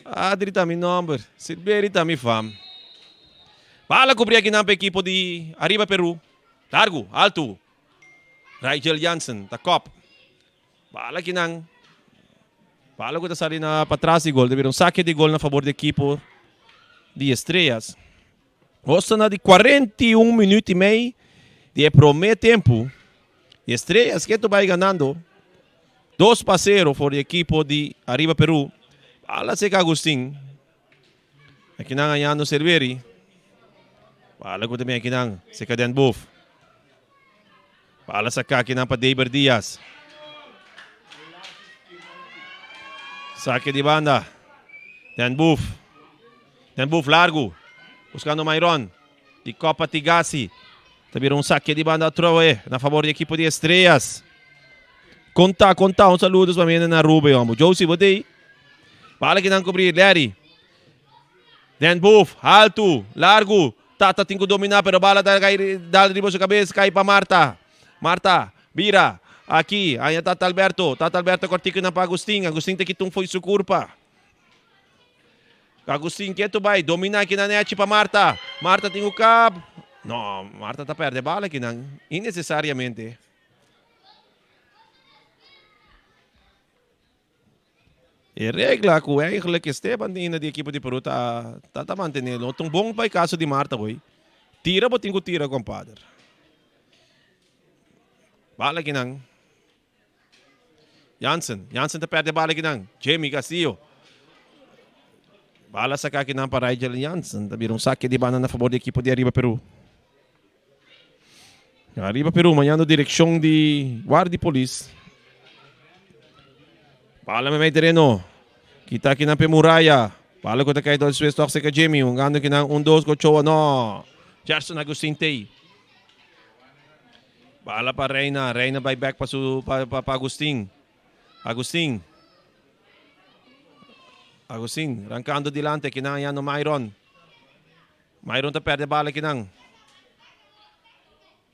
Adri ta mi nomber, Silveri ta mi fam. Bala cubri akinan pa ekipo di Arriba Peru. Largu, altu. Rigel Jansen ta kop. Bala akinan. Bala ku ta sali na patras di gol. Ta bira un sake di gol na fabor di ekipo di Estrellas. Nos ta na di 41 minuut i mei di e prome tempu. Di Estrellas ke ta bai ganando 2-0 for di ekipo di Arriba Peru. Bala seka Agustin. Akinan hañando Silveri. Bala ku ta bin akinan seka Den Boef. Bala saka akinan pa Deiber Diaz. Sake di banda. Den Boef. Den Boef largu. Buskando Myron. Di Copa Tigasi. Ta bira un sake di banda atrobe na favor di ekipo di Estrellas. Konta, konta. Un saludos pa mi na Aruba, hombre. Josie, bo tei? Bala kinan kubri Larry. Den Boef, altu, largu. Tata tin ku dominá, pero bala ta kai dal riba su kabes, kai pa Marta. Marta, bira. Aki, haña Tata Alberto. Tata Alberto kòrtiku nan pa Agustin. Agustin ta kita un fo'i su kurpa. Agustin ketu bai, dominá kinan nechi pa Marta. Marta tin ku kap. No, Marta ta pèrdè bala kinan, innesesariamente. E regla ku eigenlijk Esteban tin di ekipo di Peru ta ta ta mantené. No ta un bon pa e kaso di Marta hoy. Tira bo tin ku tira kompader. Bala kinan. Jansen, Jansen ta perde bala kinan. Jamie Castillo. Bala saka kinan pa Rigel Jansen. Ta bira un sake di banda na fabor di ekipo di Arriba Peru. Ariba Peru mañando direccion di guardia di polis. Bala mei tereno. Kita kinan pe muraya. Bala ku ta kai dor Swiss toch seka Jimmy. Hungando kinan un dos Ochoa no. Gerson Agustin tei. Bala pa Reina. Reina bai back pa su pa, pa, pa Agustin. Agustin. Agustin rankando dilante kinan yando Myron. Myron ta perde bala kinan.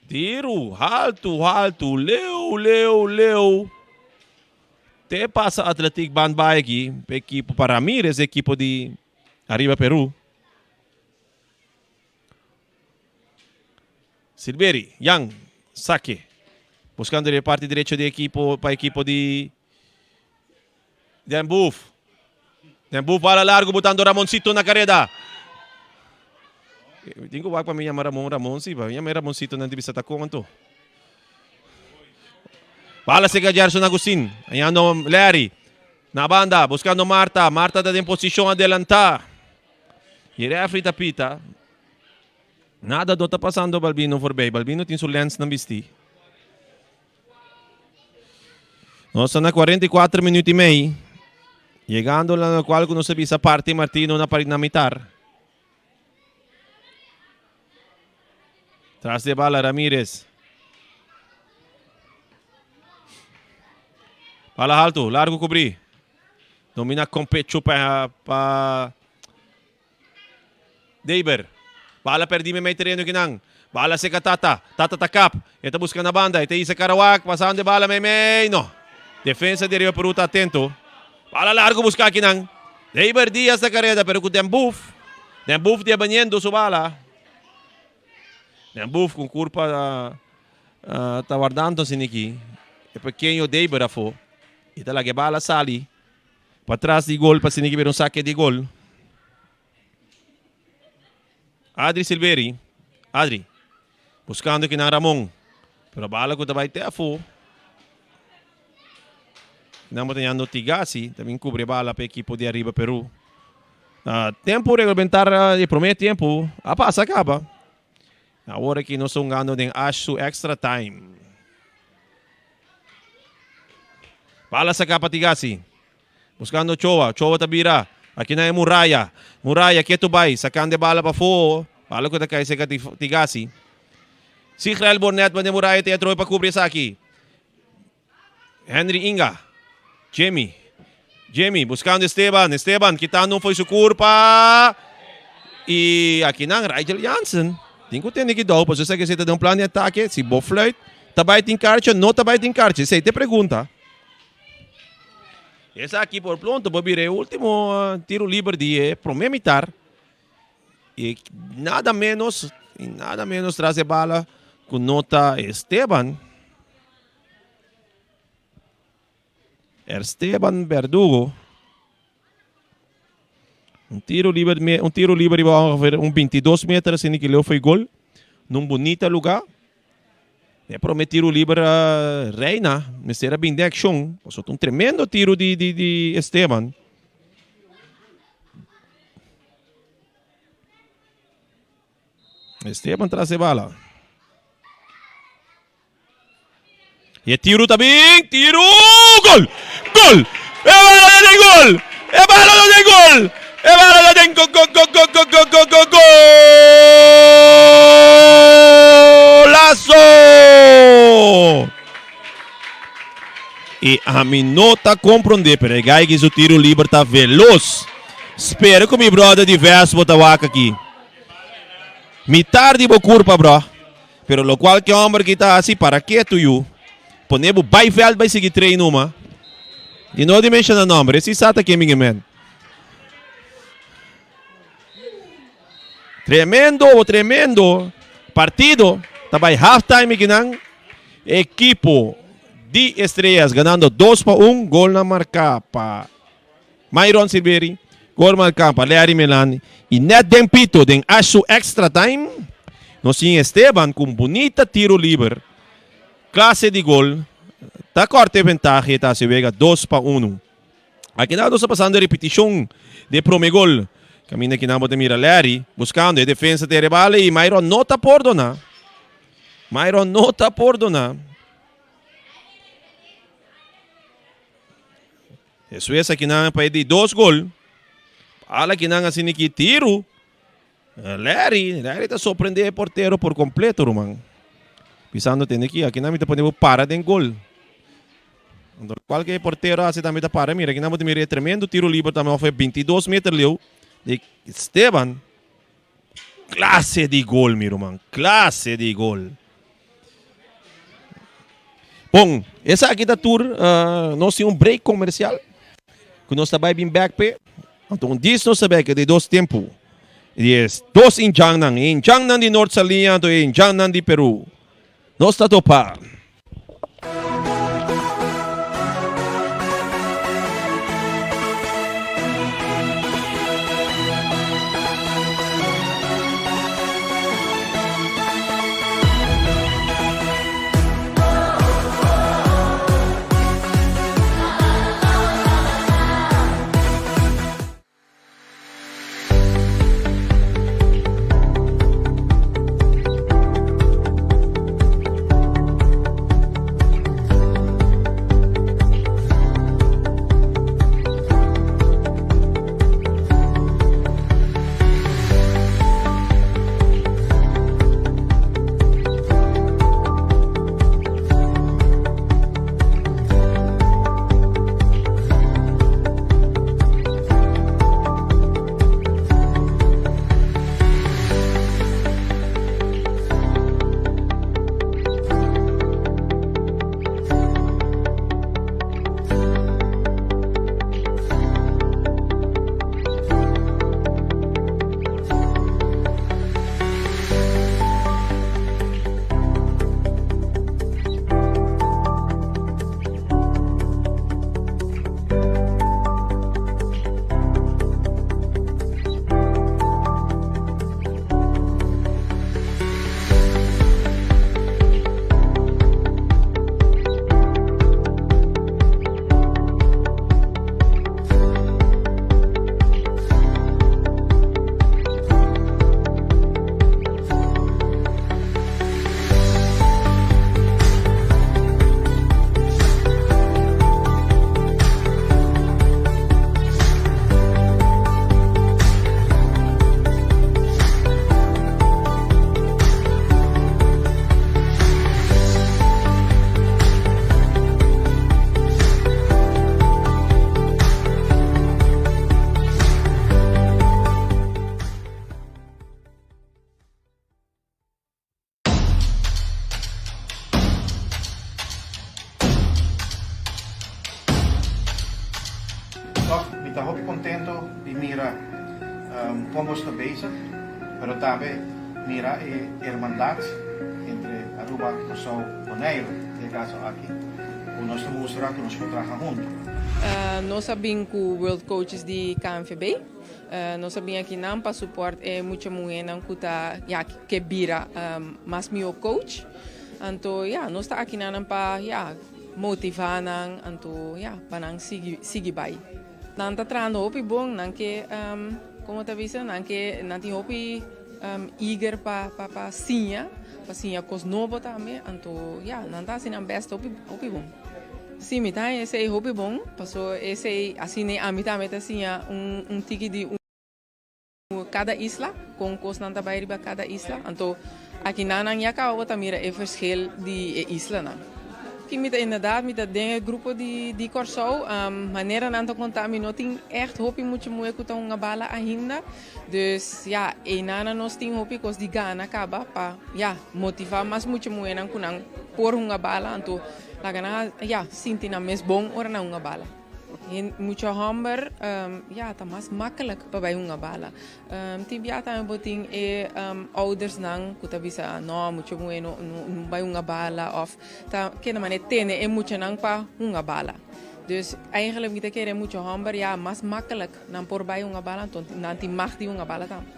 Tiru, haltu, haltu, leu, leu, leu. Te pasa Athletic Band bai aki pa ekipo pa Ramirez, ekipo di Arriba Peru. Silveri, Jan, sake. Buscando de parte derecho di ekipo pa ekipo di Den Boef. Den Boef bala largo botando Ramoncito na careda. Mi tin ku wak pa mi yama Ramon, Ramon si, pa mi yama e Ramoncito nan di bisa ta kon anto. Bala seka Gerson Agustin, hañando Larry. Na banda, buskando Marta, Marta ta den posishon adelantá. I refri ta pita. Nada no ta pasando Balbino voorbij. Balbino tin su lensnan bistí. Nos ta na 44 minuut i mei. Yegando na lokual ku nos a bisa parti Martino na na mitar. Tras de bala Ramirez. Bala alto, largo cubrí. Domina con pecho pa, pa Deber. Bala perdí me mei terreno kinan. Bala seca Tata. Tata ta kap. E ta busca na banda. E ta isa Karawak. Pasando e bala mei mei. No. Defensa di Arriba Peru ta atento. Bala largo busca kinan. Deber Diaz ta careda pero cu Den Boef. Den Boef di baniendo su bala. Den Boef cu curpa uh, ta wardando siniki. E pequeño Deber afo. E ta laga e bala sali. Patras di gol pa siniki bira un sake di gol. Adri Silveri. Adri. Buscando kinan Ramon. Pero bala ku ta bai te afo. Kinan botanyando Tigasi. También cubre bala pa equipo di Arriba Peru. Uh, tempo regulamentar uh, di primer tempo a pasa caba. Awor aki nos ta hungando den Ash su extra time. Bala saca pa Tigasi. Buscando Ochoa. Ochoa ta bira. Aki na e Muraya. Muraya ketu bai. Sacando e bala pafó. Bala cu ta cay cerca Tigasi. Sigrel Bornet manda e Muraya te atrobe pa cubri esaki. Henry Inga. Jimmy. Jimmy buscando Esteban. Esteban kitando un fo'i su curpa. Y aki nan Rigel Jansen. Tin cu tene kidou pasobra esaki esey ta den un plan di atake. Si bo fluit ta bay tin karchi o no ta bay tin karchi? Esey ta e pregunta. Esaki por pronto por bira e ultimo tiro liber di e prome mitar. Y nada menos y nada menos tras e bala cu no ta Esteban. Esteban Verdugo. Un tiro liber, un tiro liber riba ongeveer un 22 meter asina ki leu foi gol. Nun bunita lugar. E prome tiro liber uh, Reina mester a bin den accion. Pasobra un tremendo tiro di, di, di Esteban. Esteban tras e bala. E tiro ta bin, tiro, gol! Gol! E bala den gol! E bala den gol! E bala den gol gol gol gol gol gol gol gol golazo! E ami no ta comprende, pero e guy ki su tiro liber ta veloz. Spera ku mi brother di Vespo ta wak aki. Mitar di bo kurpa bro. Pero locual ke homber ki ta haci para ketu yu. Pone bo bay veld bay sigui train numa. Di no di menciona nomber, esi sa ta ken mi gemen. Tremendo, tremendo partido. Ta bay half time kinan. Equipo di Estrellas ganando 2 pa 1. Gol na marca pa Myron Silveri, gol marca pa Larry Melan y net den pito den Ashu extra time. Nos tin Esteban cu un bunita tiro liber. Clase di gol. Ta corta e ventaha y ta haci wega 2 pa 1. Aki nan nos ta pasando e repeticion di e prome gol. Caminda aki nan bo ta mira Larry buscando e defensa te rebale y Myron no ta pordona. Myron no ta pordona. Despues akinan pa e di dos gol. Bala akinan asina ki tiru. Larry, Larry ta sorprende e portero por completo ruman. Pisando tende ki akinan mi ta pone bo para den gol. Anto cualke portero haci tambe ta para. Mira akinan bo ta mira e tremendo tiro liber tambe of e 22 meter leu di Esteban. Clase di gol mi ruman, clase di gol. Bon, esaki ta tur. Uh, nos tin un break comercial. Ku nos ta bai bin back pe. Anto un dis nos ta back di dos tempo. Yes, dos injangnan. Injangnan di Noord Saliña, anto injangnan di Peru. Nos ta topa. Toch mi ta hopi contento di mira con boso ta bezig, pero tambe mira e hermandad entre Aruba, Curaçao, Boneiru, den e caso aki, cu nos ta mustra cu nos por traha hunto. Nos a bin cu World Coaches di KNVB. Nos a bin akinan pa support e mucha muhernan cu ta ya ke bira mas miho coach. Anto ya nos ta akinanan pa ya motiva nan anto ya pa nan sigui sigui bai. Nan ta trahando hopi bon, nan ke como ta bisa nan ke nan tin hopi eager pa pa pa siña, pa siña cos nobo tambe anto ya nan ta haci nan best hopi hopi bon. Si mi ta haña esey hopi bon paso esey asina ami tambe ta siña un un tiki di un. Kada isla, kon kosnan ta bai riba kada isla. Anto akinan nan ya kaba bo ta mira e verschil di e islanan. Ki mi ta inderdaad mi ta den e grupo di di Kòrsou. Manera nan ta konta mi no tin ègt hopi mucha muhé ku ta hunga bala ainda. Dus ya, einan nos tin hopi kos di gana kaba pa ya motivá mas mucha muhénan ku nan por hunga bala. Anto laga nan ya sinti nan mes bon ora nan hunga bala. Mucha homber ya ta mas makkelijk pa bai hunga bala. Tin bia tambe bo tin e oudersnan ku ta bisa no mucha muhé no no bai hunga bala of ta kende manera tene e muchanan pa hunga bala. Dus eigenlijk mi ta kere mucha homber ya mas makkelijk nan por bai hunga bala anto nan tin mag di hunga bala tambe.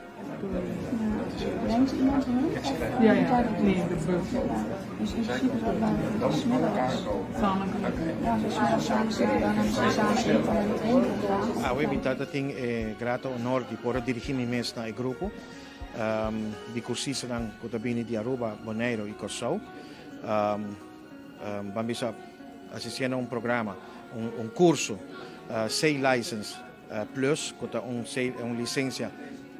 Awe mi tata tin e grato honor di por a dirigi mi mes na e grupo di cursistanan cu ta bini di Aruba, Boneiro y Corsou. Ban bisa asistiendo a un programa, un curso C-License Plus, cu ta un un licencia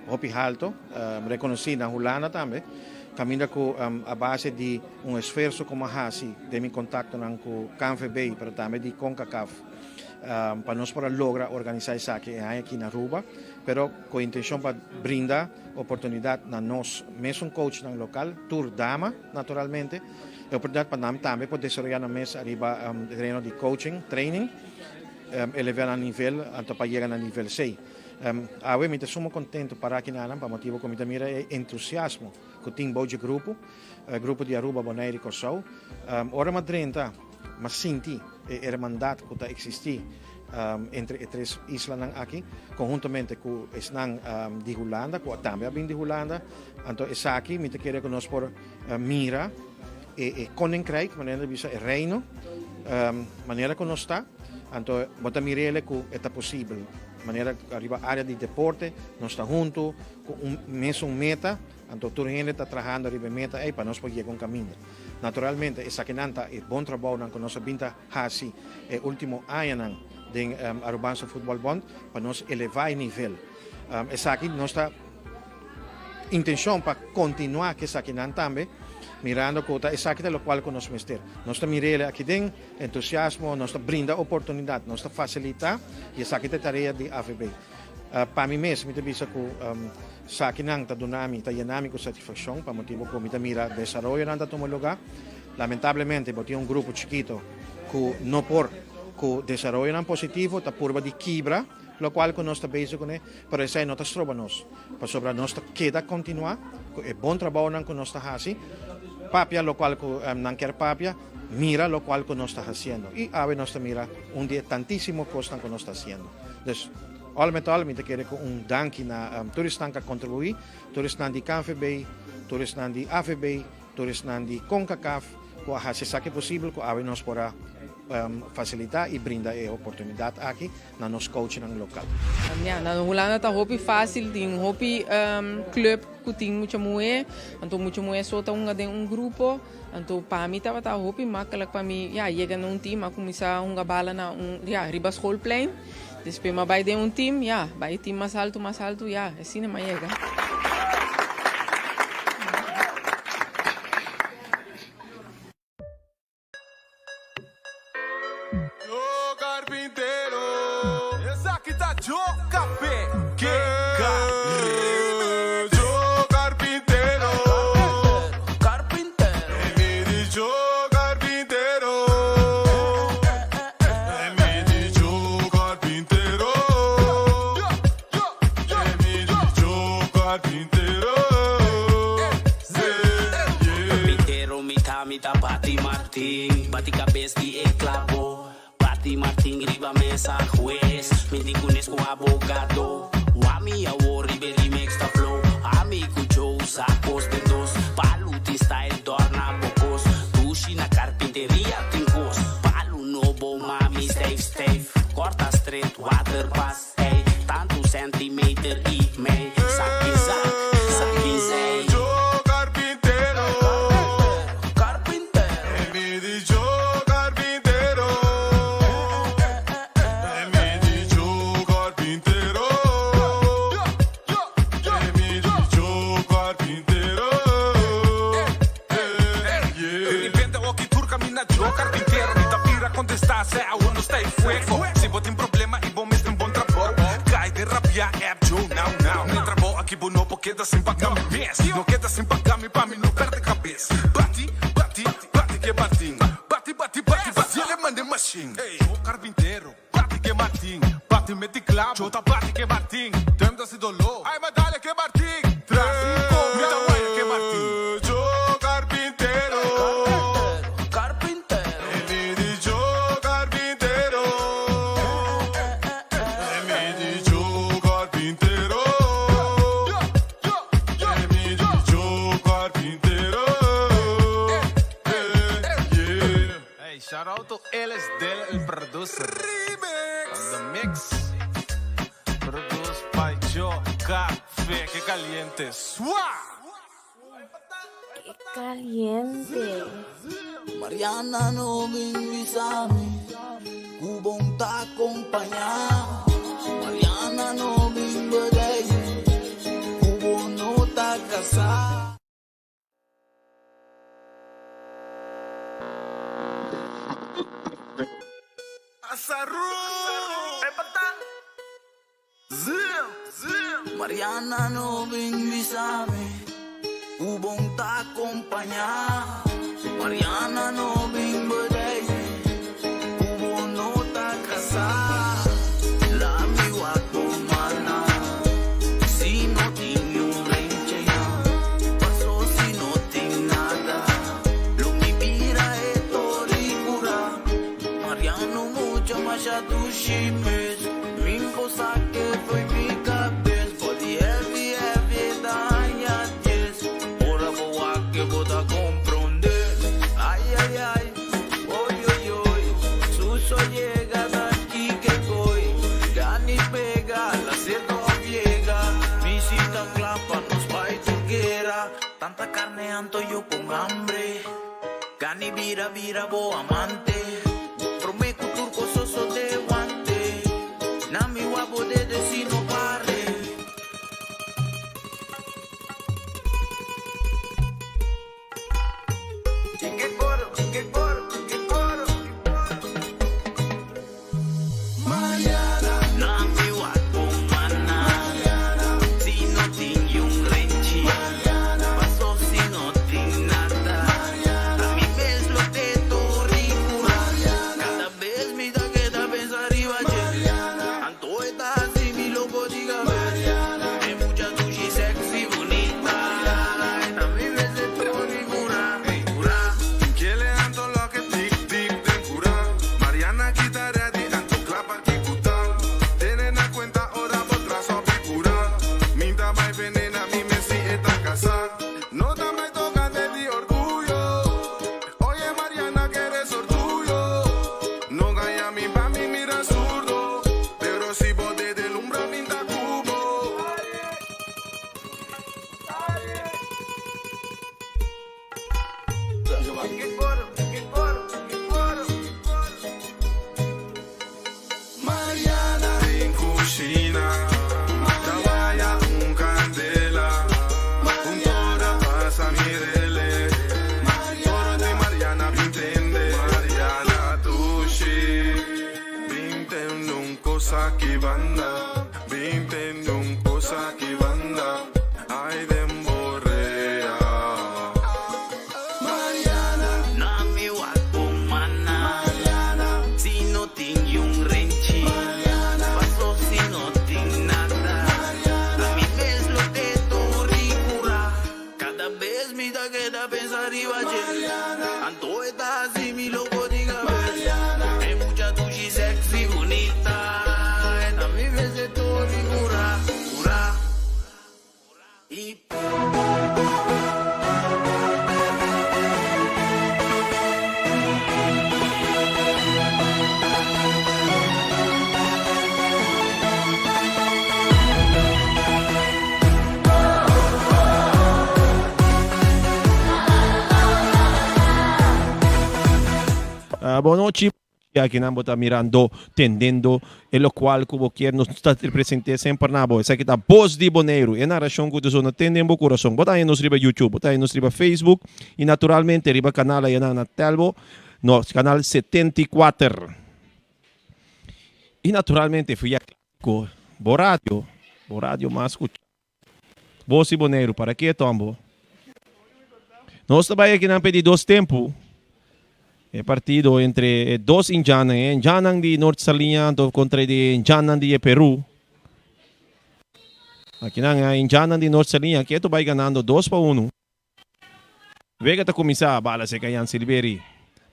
hopi halto, reconoci na Hulanda tambe, caminda cu a base di un esfuerzo cu mi a haci den mi contactonan cu KNVB, pero tambe di Concacaf, pa nos por a logra organisa esaki e aña aki na Aruba, pero cu e intencion pa brinda oportunidad na nos mesun coachnan local, tur dama naturalmente, e oportunidad pa nan tambe por desaroya nan mes ariba tereno di coaching, training. Elevá nan nivel anto pa yega na nivel sei. Awe mi ta suma contento para aki nanan pa motibo cu mi ta mira e entusiasmo cu tin bou dje grupo, e grupo di Aruba, Bonaire y Corsou. Ora mi a drenta mi a sinti e hermandad cu ta existi entre e tres islanan aki conhuntamente cu esnan di Hulanda cu tambe a bin di Hulanda. Anto esaki mi ta kere cu nos por mira e koninkrijk, manera nan ta bisa e reino, manera ku nos ta, anto bo ta mir'el ku e ta posibel. Manera riba área di deporte nos ta huntu ku un mesun meta, anto tur hende ta trahando riba e meta ei pa nos por yega un kaminda. Naturalmente esakinan ta e bon trabounan ku nos a bin ta hasi e último añanan den Arubaanse Voetbal Bond pa nos elevá e nivel. Esaki nos ta. Intencion pa continua cu esakinan tambe, mirando cu ta esaki ta locual cu nos mester. Nos ta mirele aki den entusiasmo, nos ta brinda oportunidad, nos ta facilita y esaki ta e tarea di AVB. Pa mi mes mi ta bisa cu esakinan ta duna mi, ta yena mi cu satisfaccion pa motibo cu mi ta mira desaroyonan ta tuma lugar. Lamentablemente bo tin un grupo chikito cu no por cu desaroyonan positivo ta purba di kibra. Locual cu nos ta bezig cune, pero esey no ta stroba nos, pasobra nos ta keda continua cu e bon trabounan cu nos ta haci, papia locual cu nan kier papia, mira locual cu nos ta haciendo. Y awe nos ta mira un di e tantisimo cosnan cu nos ta haciendo. Dus, al met al mi ta kere cu un danki na tur esnan cu a contribui, tur esnan di KNVB, tur esnan di AVB, tur esnan di Concacaf cu a haci esaki posibel cu awe nos por a facilita y brinda e oportunidad aki na nos coachnan local. Ya, na Hulanda ta hopi fácil, tin hopi club ku tin mucha muhé, anto mucha muhé so ta hunga den un grupo, anto pa mi tabata hopi makkelijk pa mi, ya, yega na un team, a kuminsá hunga bala na un, ya, riba schoolplein, despues mi a bai den un team, ya, bai team mas altu, mas altu, ya, asina mi a yega. Yo carpintero. Esaki ta Yo Café ke Caribe. Yo carpintero. Carpintero. Mi di yo carpintero. Mi di yo carpintero. clavo. Bati Martin riba mesa hues. Mi tin kunes ku abogado. Wami awor riba remix ta flow. Ami ku Joe sacos de dos. Palu tin style dorna bocos. Dushi na carpinteria tin cos. Palu nobo mami stijf stijf. Corta straight water pas. Ey, tantu centimeter i mei. Saki zak, saki zei. Joe Carpintero. Carpintero. Mi di Joe Carpintero. Mi di Joe Carpintero. Mi di Joe Carpintero. De repente, ok, turca mina Joe Carpintero. Mi ta bira contesta, se aún no está en fuego. Si bo tin problema y bo mester un bon trabou. Cai den Rabia app Joe now now. Mi trabou aki bo no por keda sin paga mi mes. No keda sin paga mi pa mi no perde cabes. Bati, bati, bati cu Martin. Bati, bati, bati, bati, el manda machine. Joe Carpintero, bati cu Martin. Bati mete clavo, Joe ta bati cu Martin. Tem da si dolor. Ay, ma dale cu Martin. Tráfico, mi ta guaya cu Martin. Joe Carpintero. Carpintero. Mi di Joe Carpintero. Mi di Joe Carpintero. Mi di Joe Carpintero. Yeah. Hey, shout out to Ellis Del, el producer. Remix. On the mix. Produced by Joe Café. Que caliente. ¡Sua! Qué caliente. Mariana no bin bisami, ku bo n' ta acompaña. Mariana no bin bedei, ku bo no ta casa. Azarru. Zim, zim. Mariana no bin bisami, ku bo n' ta acompaña. Mariana no bin bedei, ku bo no ta casa. Lami wak mana, si no tin un renchi, paso si no tin nada. Lo mi bira e tori cura. Mariano mucha masha dushi mes. Mi cosa que foi mi cabeza. Body heavy, heavy, daña 10. Ora boa que bota comprender. Ay, ay, ay, oy, oy, oy. Suso llega de aquí que voy. Gani pega, la seto llega. Mi cita clapa, nos va y turquera. Tanta carne anto yo con hambre. Gani vira, vira, bo amante. Prome cu turco soso de guante. Nami guapo de no pare. Que coro, que coro, que coro. Mariana, Nami wak mana, si no tin un renchi. Paso si no tin nada. Ami mes lo te toricura. Cada vez mi da queda pensar arriba. Anto está así mi loco diga. Es mucha dushi sexy bonita. A mi vez de toricura. Cura. Kele anto loke tik tik den cura. Mariana kita ready anto klapa kikuta. Tene na cuenta ora botra so cura. Minta mai venena mi mesi eta casa. No ta mai tocante di orgullo. Oye Mariana que eres orgullo. No gaya mi pa mi mira zurdo. Pero si bote de lumbra minta cubo. Que coro, que coro, que coro. Mariana en cushina, Tabaya un candela, un tora pasa mirele, Toro de Mariana bintende, Mariana tushi, bintende un cosa que banda, bintende un cosa que banda, ay demborrea. Mariana. Nami wak mana, si no tin un renchi. Paso si no tin nada. Ami mes lo te toricura. Cada vez mi da queda pensar arriba. Anto está así mi loco diga. Bon nochi. Akinan bo ta mirando, tendendo e locual cu bo kier nos ta represente semper na bo. Esaki ta Bos di Boneiru, e narracion cu ta zona ten den bo curason. Bo ta haña nos riba YouTube, bo ta haña nos riba Facebook y naturalmente riba canal ayanan na Telbo, nos canal 74. Y naturalmente via Clasico, bo radio, bo radio mas scucha. Bos di Boneiru, para ke tombo? Nos ta bai akinan p'e di dos tempu. E partido entre e dos indjannan, e indjannan di Noord Saliña anto kontra di indjannan di e Peru. Akinan e indjannan di Noord Saliña ketu bai ganando dos pa unu. Wega ta kuminsá, bala seka Jan Silveri,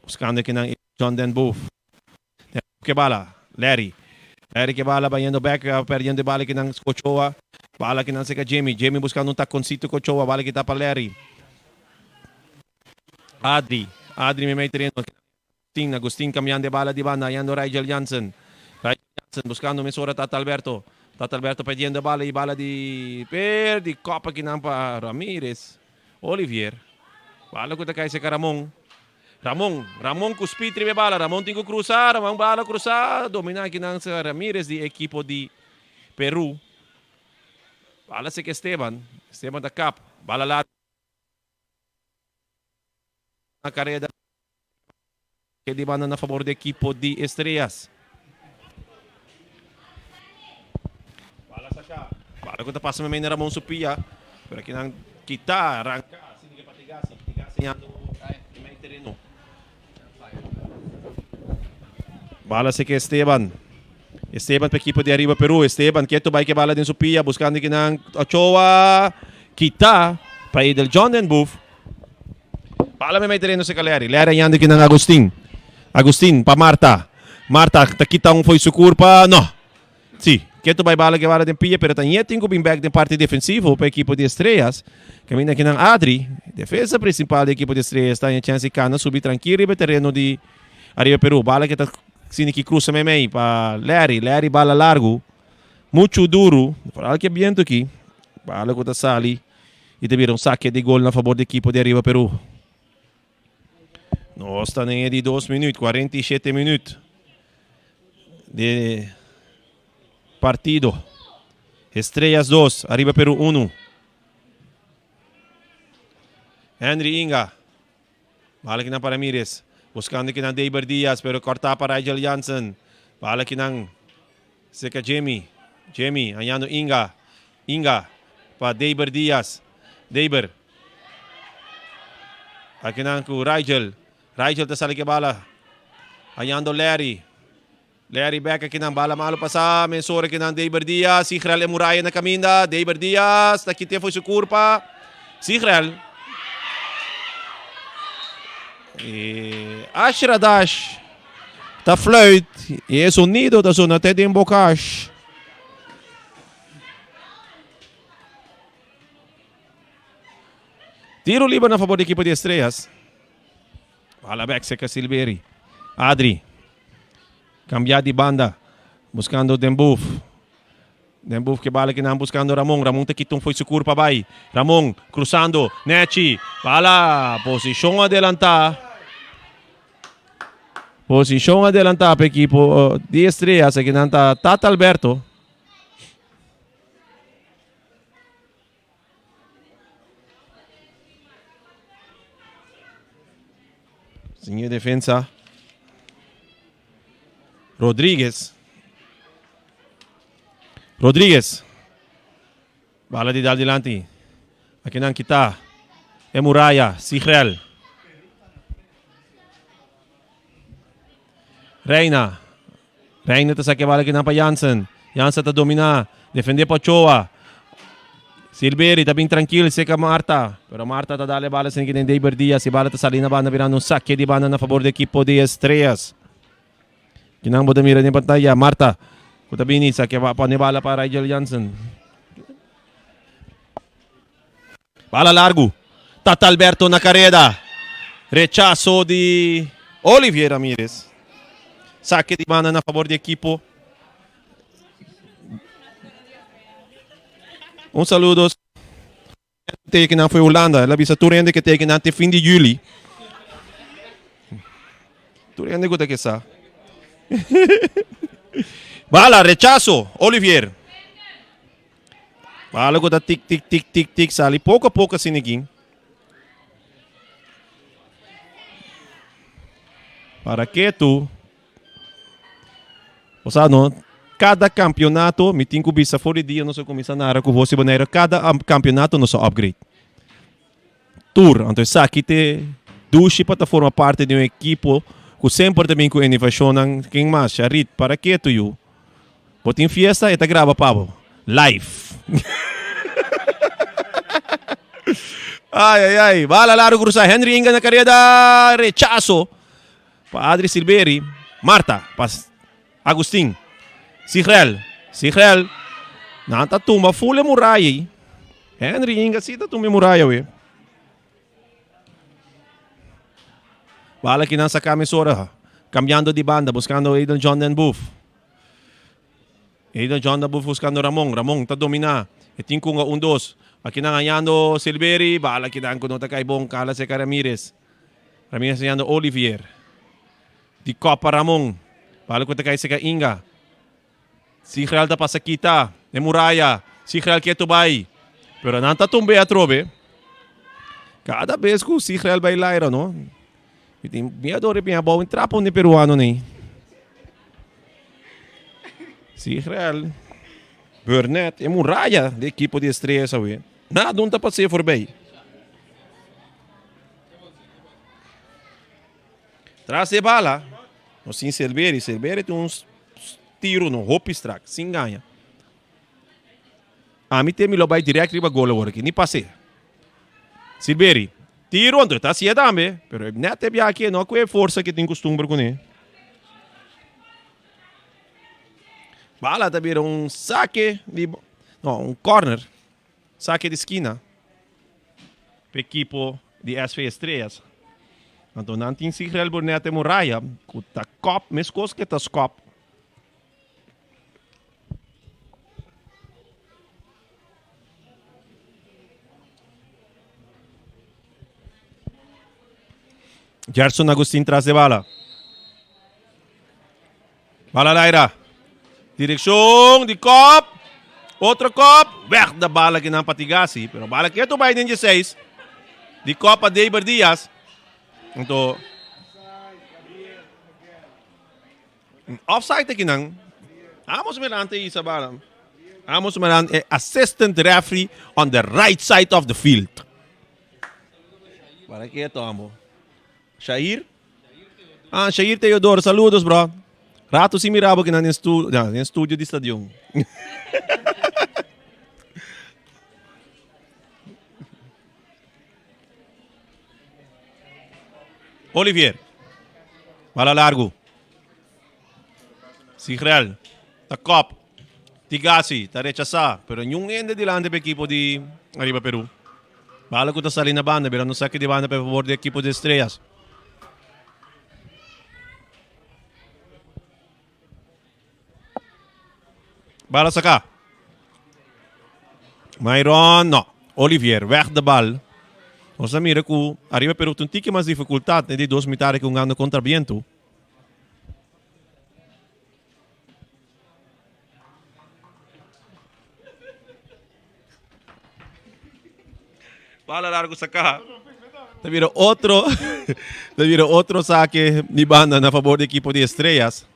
buskando akinan e John Den Boef. Ke bala, Larry. Larry ke bala bayendo bek, perdiendo e bala kinan Ochoa. Bala kinan seka Jimmy. Jimmy buscando un taconcito cu Ochoa. Bala kita pa Larry. Adri. Adri meimei tereno. Agustin. Agustin cambiando e bala di banda. Hayando Rigel Jansen. Rigel Jansen buscando mesora Tata Alberto. Tata Alberto perdiendo e bala y bala di perdi copa kinan pa Ramirez. Olivier. Bala cu ta cay seka Ramon. Ramon, Ramon ku speed riba e bala, Ramon tin ku krusa, Ramon bala krusa, domina akinan sa Ramirez di ekipo di Peru. Bala seke Esteban, Esteban ta kap, bala largu na kareda di banda na fabor di ekipo di Estrellas. Bala saka, bala ku ta pasa meimei na Ramon su pia, pero akinan kita, ranka, asina ke pa Tigasi, Tigasi yando meimei tereno. Bala seke Esteban, Esteban pa ekipo di Ariba Peru, Esteban ketu bai ke bala den su pia, buskando kinan Ochoa, kita pa Edel John den Boef. Bala meimei tereno seka Larry, Larry yando kinan Agustin, Agustin pa Marta, Marta ta kita un fo'i su kurpa, no. Si, ketu bai bala ke bala den pia, pero ta ñe tin ku bin bek den parti defensivo pa ekipo di Estrellas. Kaminda kinan Adri, defensa prinsipal di ekipo di Estrellas, ta haña chèns di kana subi trankil riba e tereno di Ariba Peru. Bala ke ta sinti ki krusa meimei pa Larry, Larry bala largu, muchu duru, foral ke bientu aki, bala ku ta sali i ta bira un sake di gol na fabor di ekipo di Ariba Peru. Nos ta den e di dos minuut, 47 minuut di partido. Estrellas 2, Arriba Peru 1. Henry Inga. Bala kinan pa Ramirez. Buscando kinan Deber Diaz, pero corta pa Rigel Jansen. Bala kinan seca Jimmy. Jimmy, hallando Inga. Inga pa Deber Diaz. Deber. Akinan ku Rigel. Rigel ta sali ke bala. Hallando Larry. Larry bek akinan bala malo pasa. Mensora akinan Deber Diaz. Sigrel e muraya na kaminda. Deber Diaz ta kite for su kurpa. Sigrel. E Ashradash ta fluit. E sonido ta sona te den bokash. Tiro liber na favor di ekipo di Estrellas. Bala bek seca Silveri. Adri. Cambia di banda. Buscando Den Boef. Den Boef ke bala kinan buscando Ramon. Ramon ta kita un foi su curpa bay. Ramon cruzando. Nechi. Bala. Posicion adelanta. Posicion adelanta pa ekipo di Estrellas. Akinan ta Tata Alberto. Sin e defensa. Rodriguez. Rodriguez. Bala di dal dilanti. Akinan kita. E muraya. Sigrel. Reina. Reina ta saki e bala kinan pa Jansen. Jansen ta domina. Defende pa Ochoa. Silveri ta bin trankil seka Marta. Pero Marta ta dal e bala sin kinen Deiber Diaz. E bala ta sali na banda birando un sake di banda na fabor di ekipo di Estrellas. Kinan bo ta mira den pantaya. Marta ku ta bini saki pone bala pa Rigel Jansen. Bala largu. Tata Alberto na kareda. Rechaso di Olivier Ramirez. Sake di banda na fabor di ekipo. Un saludo. Tekenan foi Holanda. El a bisa tur hende ke tekenan te fin di juli. Tur hende ku ta ke sa. Bala, rechaso, Olivier. Bala ku ta tik tik tik tik tik sali poko a poko asina aki. Para ketu. Osa no, kada kampionato mi tin ku bisa for di dia nos a kuminsá nara ku Voz di Bonaire, kada kampionato nos a upgrade. Tur, anto esaki te dushi pa ta forma parti di un ekipo ku semper ta bin ku inovashonnan. Ken mas? Sharit, para ketu yu. Bo tin fiesta e ta graba pa bo. Live. Ay ay ay, bala largo krusa Henry Inga na kareda, rechaso. Pa Adri Silberi, Marta, pa Agustin, Sigrel, Sigrel, nan ta tumba full e muraya ei. Henry Inga si ta tumba e muraya we. Bala ki nan saka mesora, cambiando di banda, buscando Aiden John den Boef. Aiden John den Boef buscando Ramon, Ramon ta domina, e tin kunga un dos. Aki nan hañando Silberi, bala ki nan ku no ta kai bon, Carla seca Ramirez. Ramirez hañando Olivier. Di kop pa Ramon. Bala ku ta kai seka Inga. Sigrel ta pasa kita e muraya. Sigrel ketu bai. Pero nan ta tumbe atrobe. Kada bes ku Sigrel bai laira no. Mi tin miedo ora bin abou in trapa un di peruano nei. Sigrel. Burnett e muraya di ekipo di Estrellas awe. Nada un ta pas'é forbei. Tras e bala, nos tin Silveri. Silveri tin un tiro no hopi strak, sin gaña. Ami te mi lo bai direct riba gol awor aki, ni pas'é. Silveri, tiro anto e ta hasié tambe, pero net e biaha aki e no ku e forsa ke tin kustumber kuné. Bala ta bira un sake di, no, un corner, sake di skina. P'e ekipo di SV Estrellas. Anto nan tin Sigrel Burnett e muraya ku ta kòp meskos ku e ta skòp. Gerson Agustin tras de bala. Bala laira. Direkshon di kop. Otro kop. Weg de bala ki nan pa Tigasi. Pero bala ketu bai den 16. Di kop pa Deber Diaz. Anto. Offside aki nan. Amos Mirante isa bala. Amos Mirante, assistant referee on the right side of the field. Para ketu amo. Shair? Ah, Shair Teodoro, saludos bro. Rato si mira bo kinan den stu, ja, den studio di stadion. Olivier. Bala largo. Sigrel. Ta kop. Tigasi ta rechasa, pero niun hende dilante pa ekipo di Arriba Peru. Bala ku ta sali na banda, bira no saki di banda pa favor di ekipo di Estrellas. Bala saka. Myron, no. Olivier, weg de bal. Nos a mira ku Arriba Peru tin un tiki mas difikultat den di dos mitad ku hungando kontra bientu. Bala largo saca. Ta bira otro, ta bira otro saque di banda na favor di equipo di Estrellas.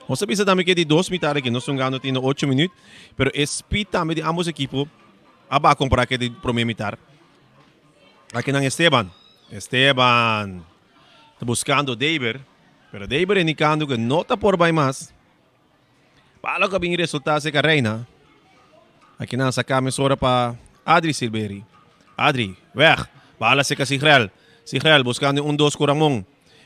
Nos a bisa tambe que di dos mitad aki nos hungando tin 8 minuut, pero e speed tambe di ambos equipo a ba compara ke di prome mitad. Aki nan Esteban. Esteban ta buscando Deber, pero Deber indicando que no ta por bay mas. Palo ku a bin resultá serka Reina. Aki nan saka mesora pa Adri Silberi. Adri, wèg. Bala serka Sigrel. Sigrel buskando un dos ku Ramon.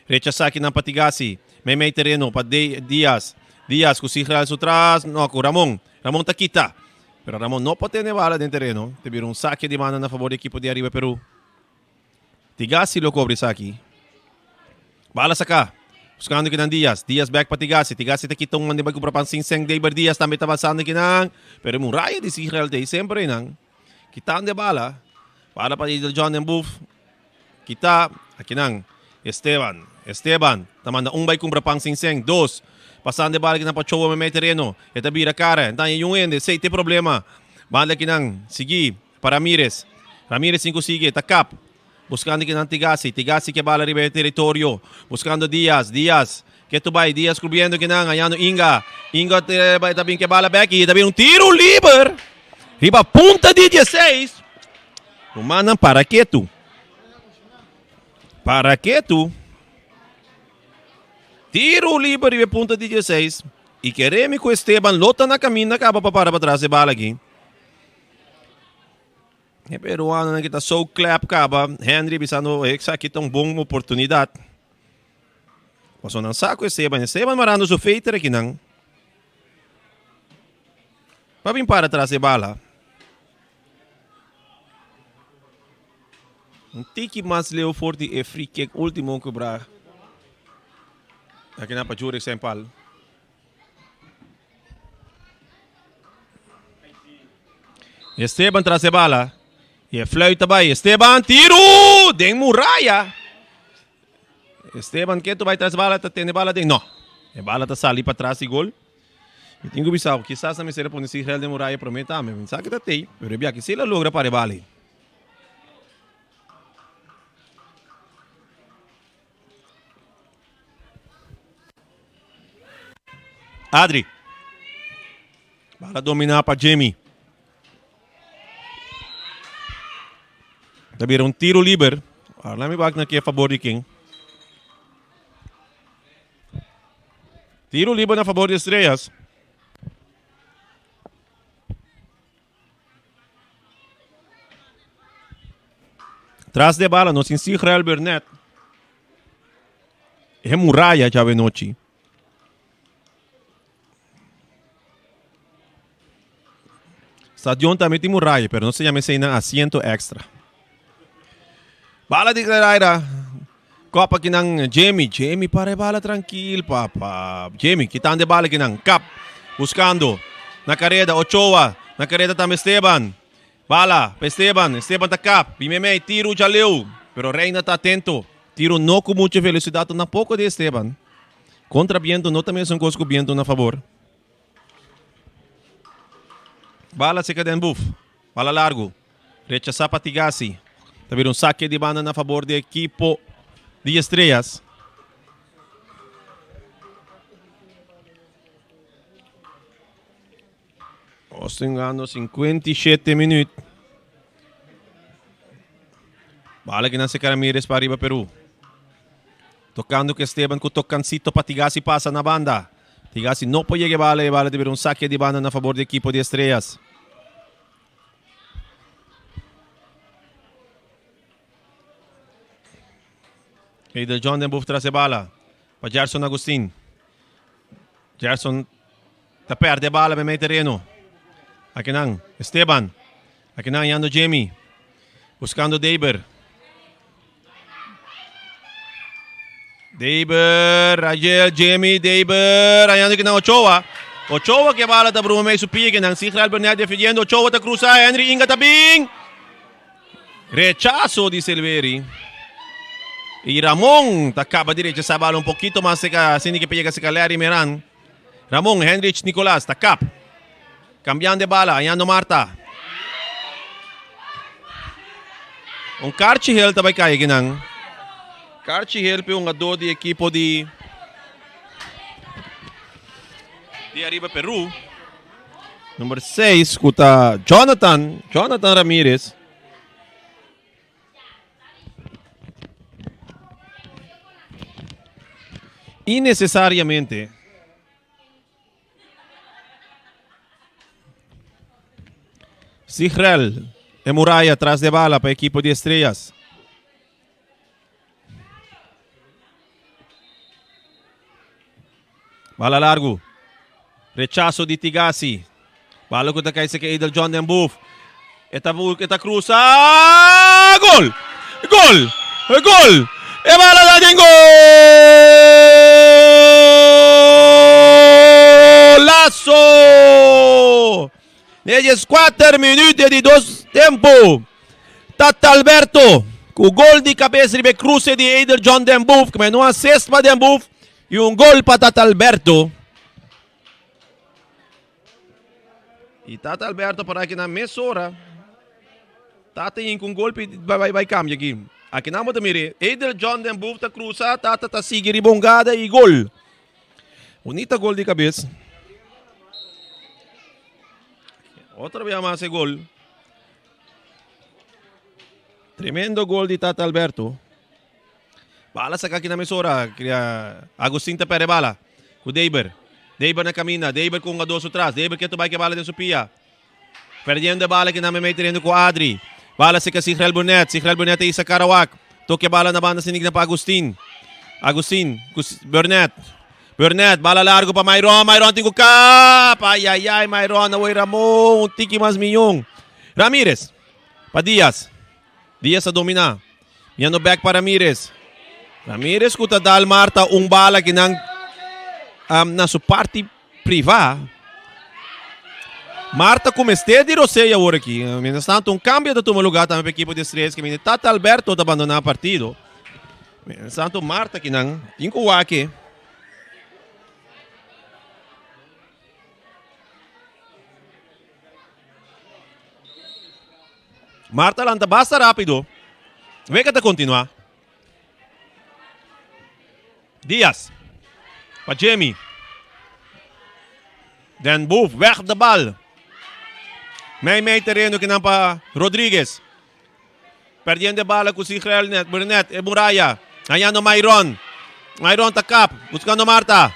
Rechasá aki nan pa Tigasi. Meimei tereno pa Diaz. Diaz ku Sigrel su tras. No, ku Ramon. Ramon ta kita. Pero Ramon no por tene bala den tereno. Ta bira un sake di banda na fabor di ekipo di Ariba Peru. Tigasi lo cobra esaki. Bala saca. Buscando kinan Diaz. Diaz back pa Tigasi. Tigasi ta kita un man di bai cumpra pan sin seng. Deiber Diaz tambe ta avanzando kinan. Pero e muraya di Sigrel ta semper einan. Kitando e bala. Bala pa Idel John den Boef. Kita. Akinan. Esteban. Esteban ta manda un bai kumpra pan sin sen. Dos. Pasando e bala kinan pa Chowa meimei tereno. E ta bira kara. Entan e yun hende. Esei ta e problema. Banda kinan. Sigui pa Ramirez. Ramirez sin ku sigui. E ta kap. Buskando kinan Tigasi. Tigasi ke bala riba e teritorio. Buskando Diaz. Diaz. Ketu bai. Diaz kubriendo kinan. Hañando Inga. Inga ta bin ke bala bek. I ta bin un tiru liber. Riba punta di dieseis. Rumannan para ketu. Para ketu. Tiru liber riba e punta di dieseis. I kere mi ku Esteban lo ta na kaminda kaba pa para patras e bala aki. E peruanonan ki ta so klep kaba. Henry bisando esaki ta un bon oportunidat. Pasobra nan sa ku Esteban, Esteban marando su feiter akinan. Pa bin para tras e bala. Un tiki mas leu for di e free kick ultimo ku bra. Akinan pa Jurek Sempal. Esteban tras e bala. Y e fluit ta bai. Esteban, tiru! Den muraya. Esteban ketu bai tras e bala, ta tene bala den. No. E bala ta sali pa tras di gol. Mi tin ku bisa, kisas na mester a pone Sigrel den muraya prome tambe. Mi sa ke ta tei, pero e biaha si el a logra para e bala ei. Adri. Bala dominá pa Jimmy. Ta bira un tiro liber. Ahora mi wak na ke fabor di ken. Tiro liber na fabor di Estrellas. Tras de bala nos tin Sigrel Burnett. E muraya djawe nochi. Stadion tambe tin muraya, pero nos ta yama eseinan asiento extra. Bala di Claraira. Kopa kinan Jamie. Jamie para e bala trankil, papa. Jamie, kitando e bala kinan. Kap. Buscando. Na careda, Ochoa. Na careda tambe Esteban. Bala pa Esteban. Esteban ta kap. Bimemei, tiro djaleu. Pero Reina ta atento. Tiro no ku mucho velocidad tampoco di Esteban. Kontra biento no ta mesun kos ku biento na fabor. Bala seka den buf. Bala largu. Rechasá pa Tigasi. Ta bira un sake di banda na fabor di ekipo di Estrellas. Nos ta hungando 57 minuut. Bala ki nan seka Ramirez pa riba Peru. Tocando ku Esteban ku tocancito pa Tigasi pasa na banda. Tigasi no por yega e bala y e bala ta bira un sake di banda na fabor di ekipo di Estrellas. Edel John den boef tras e bala pa Gerson Agustin. Gerson ta perde e bala meimei tereno. Akinan Esteban. Akinan yando Jamie. Buscando Deber. Deber, Rajel, Jamie, Deber, ayando kinan Ochoa. Ochoa que bala ta bruma meio su pie kinan Sigrel Bernard defendiendo. Ochoa ta cruza, Henry Inga ta bin. Rechazo di Silveri. Y Ramon ta caba di rechazar bala un poquito mas seca, así que llega seca Larry Meran. Ramon, Henrich Nicolas ta cap. Cambiando de bala, ayando Marta. Un Karchi Hill ta bai kai kinan. Karchi Hill pe hungador di ekipo di di Arriba Peru. Number 6 ku ta Jonathan, Jonathan Ramirez. Innecesariamente. Sigrel, e muraya tras de bala pa equipo di Estrellas. Bala largo. Rechazo di Tigasi. Bala ku ta kai seke Edel John den boef. E ta e ta cruza. Gol! Gol! Gol! E bala ta den golazo! Nejes 4 minuten di dos tempo. Tata Alberto. Ku gol di kabes riba e kruse di Eider John Den Boef, ku menu assist pa Den Boef i un gol pa Tata Alberto. I Tata Alberto para aki nan mesora. Tata yin ku un golpi bai bai bai kambia aki. Aki nan bo ta mira Eider John Den Boef ta krusa, Tata ta sigui riba un gada i gol. Bunita gol di kabes. Otro bia mas e gol. Tremendo gol di Tata Alberto. Bala saca aki na mesora. Agustin ta perde bala. Cu Deiber. Deiber na camina. Deiber cu un jugador su tras. Deiber keto bai ke bala den su pia. Perdiendo e bala aki na meimei tereno cu Adri. Bala seca Sigrel Burnet. Sigrel Burnet a isa Karawak. Toke bala na banda sinikna pa Agustin. Agustin cu Burnet. Burnet, bala largo pa Myron. Myron tin cu kap. Ay, ay, ay, Myron. Awor Ramon. Un tiki mas miyon. Ramirez. Pa Diaz. Diaz a domina. Miando back pa Ramirez. Ramirez cu ta dal Marta un bala ki nan um, na su parti priva. Marta cu mester di Rosé awor aki. Mientras tanto un cambio ta tuma lugar tambe pa equipo di Estrellas que mini Tata Alberto ta abandona partido. Mientras tanto Marta ki nan tin cu wak. Marta lanta basta rápido. Wega ta continua. Diaz. Pa Jamie. Den Boef, weg de bal. Mei mei terreno kinan pa Rodriguez. Perdiendo e bala cu Sigrel Burnett e muraya. Hallando Myron. Myron ta kap. Buscando Marta.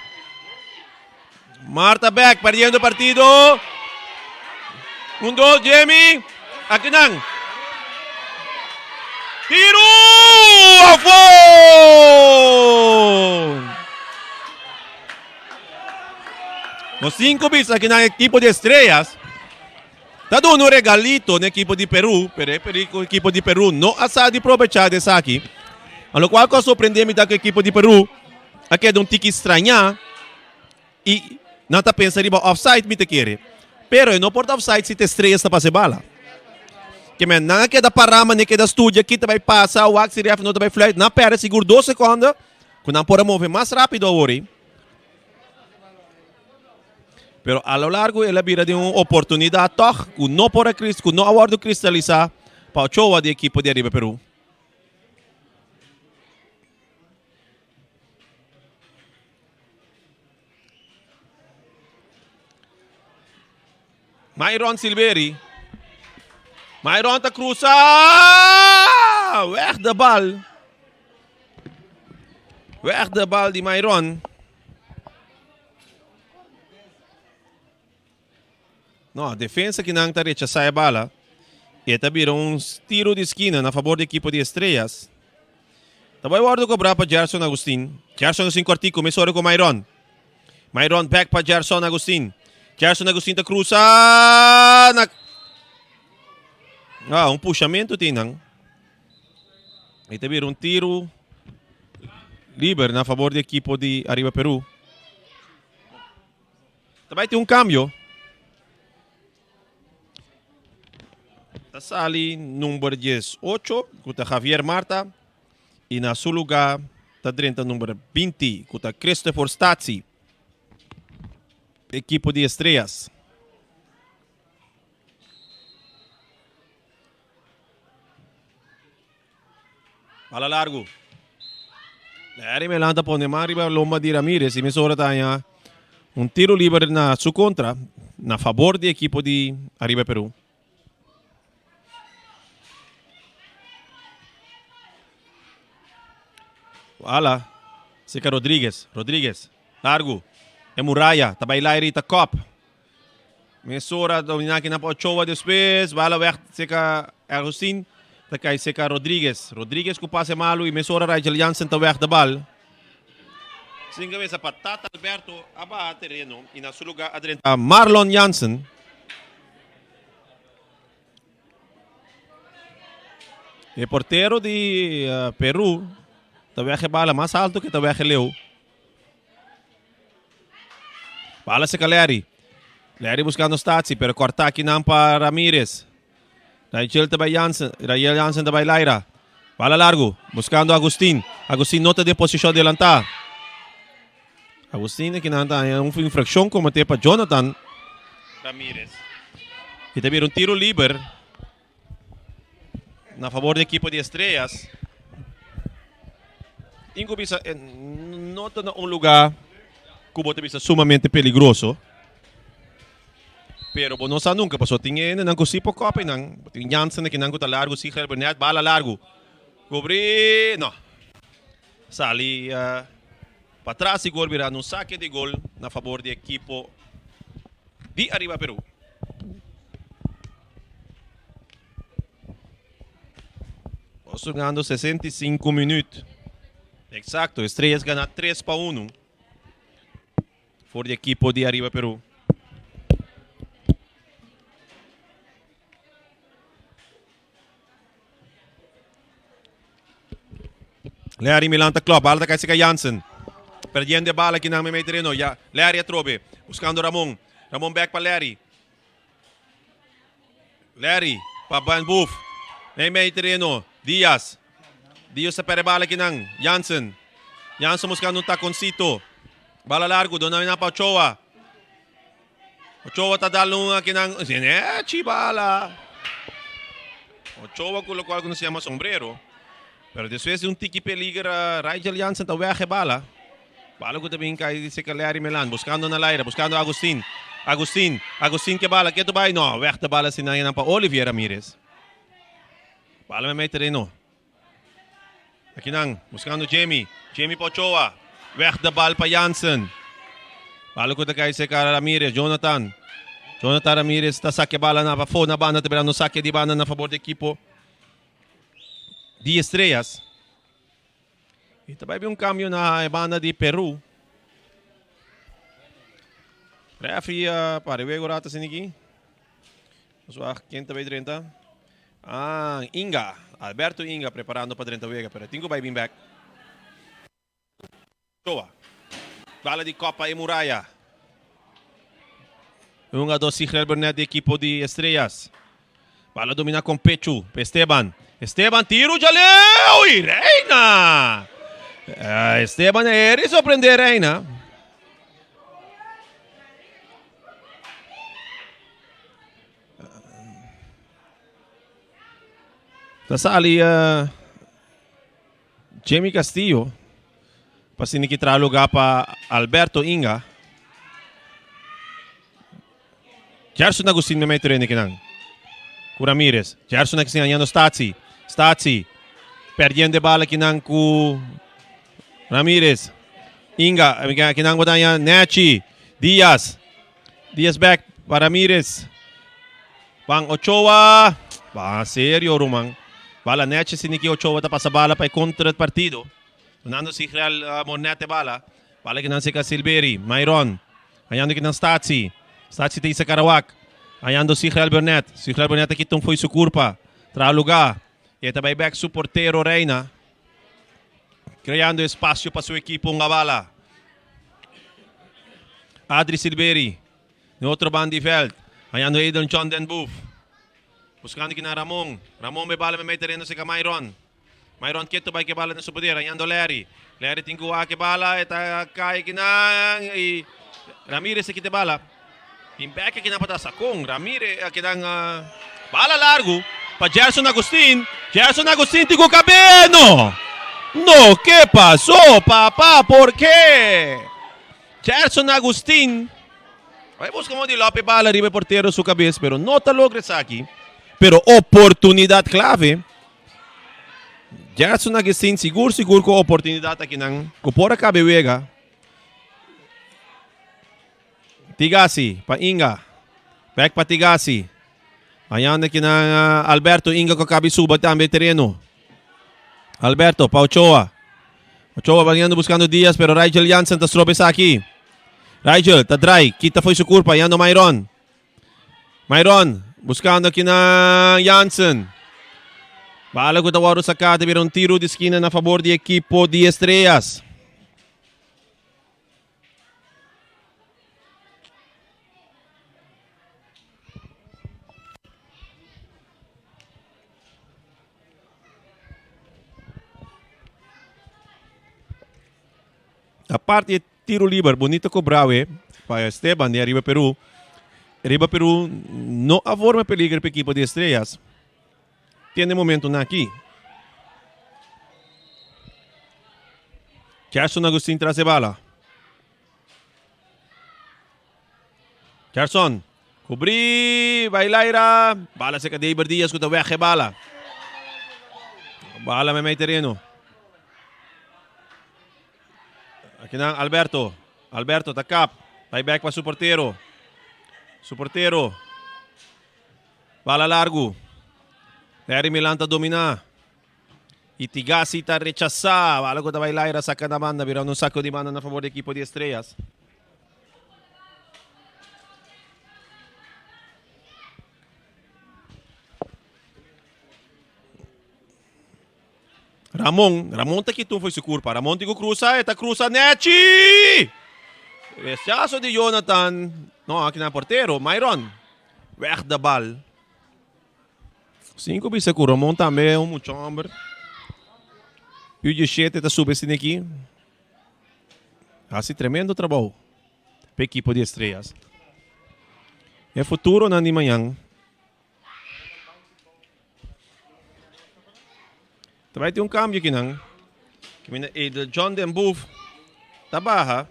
Marta back. Perdiendo partido. Un, dos, Jamie. Akinan. Tiro! Afo! Nos cinco bisa akinan equipo de estrellas. Ta duna un regalito na ekipo di Peru, pero e ekipo di Peru no a sa di probecha di esaki. A lokual ku a sorprende mi ta ku ekipo di Peru a keda un tiki strañá i nan ta pensa riba offside mi ta kere. Pero e no por ta offside si ta Estrellas ta pasa e bala. Ke men nan a keda pará manera keda studia ki ta bai pasa, wak si ref no ta bai fluit. Nan a pèrdè sigur dos sekonda ku nan por a move mas rápido awor ei. Pero a lo largo el a bira den un oportunidad toch cu no por a cu no a wordo cristaliza pa Ochoa di equipo di Ariba Peru. Myron Silveri. Myron ta cruza. Weg de bal. Weg de bal di Myron. No, defensa ki nan ta rechasá e bala. E ta bira un tiro di skina na fabor di ekipo di Estrellas. Ta bai wòrdu kobrá pa Gerson Agustin. Gerson Agustin kòrtiku mesora ku Myron. Myron bèk pa Gerson Agustin. Gerson Agustin ta krusa na Ah, un pushamentu tin nan. E ta bira un tiro liber na fabor di ekipo di Ariba Peru. Ta bai tin un cambio. Ta sali number 18 ku ta Javier Marta i na su lugar ta drenta number 20 ku ta Christopher Stazzi. Ekipo di Estrellas. Bala largu. Larry Melan ta pone man riba lomba di Ramirez y mesora ta haña un tiro liber na su contra, na fabor di equipo di Arriba Peru. Wala, Seca Rodriguez, Rodriguez, largu, e muraya, ta bai Larry ta kop. Mesora domina kinan pa Ochoa despues bala weg cerca Agustin ta kai cerca Rodriguez. Rodriguez ku pase malu y mesora Rigel Jansen ta weg de bal. Sin cabeza pa Tata Alberto a baha tereno y na su lugar a drenta Marlon Jansen. E portero di eh, Peru ta weg e bala mas alto que ta weg e leu. Bala seca Larry. Larry buscando Stazzi, pero corta kinan pa Ramirez. Rachel ta bij Jansen. Rachel Jansen ta bij Laira. Bala largu, buskando Agustin. Agustin no ta den posishon delantá. Agustin akinan ta haña un infrakshon kometé pa Jonathan Ramirez. I ta bira un tiro liber na fabor di ekipo di Estrellas. Tin ku bisa e no ta na un lugá ku bo ta bisa sumamente peligroso. Pero bo no sa nunca, pasobra tin hendenan cu si por copy nan. Tin Jansen akinan cu ta largu, si Gerber net bala largu. Cubri, no. Sali patras di gol bira un saque di gol na fabor di ekipo di Ariba Peru. Nos jugando 65 minuut. Exacto, Estrellas gana 3 pa 1. For di ekipo di Ariba Peru. Larry Milan ta klop, bala ta kai sika Jansen. Perdiendo e bala kinan meimei tereno. Ya, Larry atrobe, buscando Ramon. Ramon back pa Larry. Larry pa Van Boef. Meimei tereno, Diaz. Diaz ta perde bala kinan. Jansen. Jansen buscando un taconcito. Bala largo, dona pa Ochoa. Ochoa ta dal un akinan. Nechi bala. Ochoa ku lokual ku nos yama sombrero. Pero despues di un tiki peliger, Rigel Jansen ta weg e bala. Bala ku ta bin kai serka Larry Melan. Buskando na laira, buskando Agustin. Agustin, Agustin ke bala, ketu bai? No, weg de bala asina nan pa Olivier Ramirez. Bala mei mei tereno. Akinan, buskando Jamie. Jamie pa Ochoa. Weg de bal pa Jansen. Bala ku ta kai serka Ramirez, Jonathan. Jonathan Ramirez ta sake bala na pafó na banda, ta birando sake di banda na fabor di ekipo di Estrellas. Y ta bai bin un cambio na e banda di Peru. Referee uh, para wego rato sin aquí. Nos wak ken ta bai drenta. Ah, Inga. Alberto Inga preparando pa drenta wega, pero tin ku bai bin back. Ochoa. Bala di Copa e Muraya. Un hungador Sigel Bernet di ekipo di Estrellas. Bala domina con pechu pa Esteban. Esteban tiro djaleu y Reina! Eh, Esteban a eri sorprende Reina. Ta sali uh, Jamie Castillo pa asina ki traha lugar pa Alberto Inga. Gerson Agustin me mete rende kinan. Ku Ramirez. Gerson Agustin añando Stazi. Stazi. Perdiendo e bala kinan ku Ramirez. Inga kinan bo daña Nechi. Diaz. Diaz back pa Ramirez. Van Ochoa. Ba serio ruman. Bala nechi si Niki Ochoa ta pasa bala pa e contra het partido. Fernando Sigrel uh, Mornete bala. Bala kinan sika Silveri. Myron. Hayando kinan Stazi. Stazi te isa Karawak. Hayando Sigrel Burnett. Sigrel Burnett aqui foi su curpa. Tra lugar. E ta back su portero Reina. Creando espacio pa su equipo un bala. Adri Silveri. Den otro banda di veld. Hayando Eden John den Boef. Buscando aki na Ramon. Ramon bay bala mei tereno seca Myron. Myron keto bay ke bala den su poder. Hayando Larry. Larry tin cu wak e bala. E ta cay aki nan. Y Ramirez a kita e bala. Tin back aki nan pa ta Sacon. Ramirez aki nan uh, bala largo pa Gerson Agustin. Gerson Agustin tin cu cabe. No. No, que pasó, papá? ¿Por qué? Gerson Agustin bai busca modo di lope bala riba e portero su cabes, pero no ta logra esaki. Pero oportunidad clave. Gerson Agustin sigur sigur cu oportunidad akinan cu por a cabe wega. Tigasi pa Inga. Back pa Tigasi. Añando akinan Alberto Inga cu a cabe suba tambe tereno. Alberto pa Ochoa. Ochoa baniando buscando Diaz, pero Rigel Jansen ta strobe esaki. Rigel ta draai, kita foi su curpa, yando Myron. Myron buscando aki na Jansen. Bala ku ta wòrdu saká ta bira un tiro di skina na fabor di ekipo di Estrellas. Aparte e tiro liber bonito cobrao pa Esteban di Arriba Peru. Arriba Peru no a forma peligro pa equipo di Estrellas. Tiene momento na aki. Gerson Agustin tras e bala. Gerson, cubri, bai laira. Bala seca David Diaz cu ta weg e bala. Bala mei mei tereno. Aki nan Alberto. Alberto ta kap. Bai back pa su portero. Su portero. Bala largu. Larry Milan ta domina. Y Tigasi ta rechasa. Bala cu ta bai laira saca na banda. Birando un saco di banda na favor di equipo di Estrellas. Ramon, Ramon ta kita un foi su curpa. Ramon tin cu cruza, e ta cruza Nechi! Rechazo di Jonathan. No, aki na portero, Myron. Weg de bal. Cinco bisa cu Ramon tambe un mucho homber. U17 ta sube sin aki. Haci tremendo trabou pa equipo di Estrellas. E futuro nan di mañan. Ta bai tin un cambio akinan. Caminda Edel John den Boef ta baha.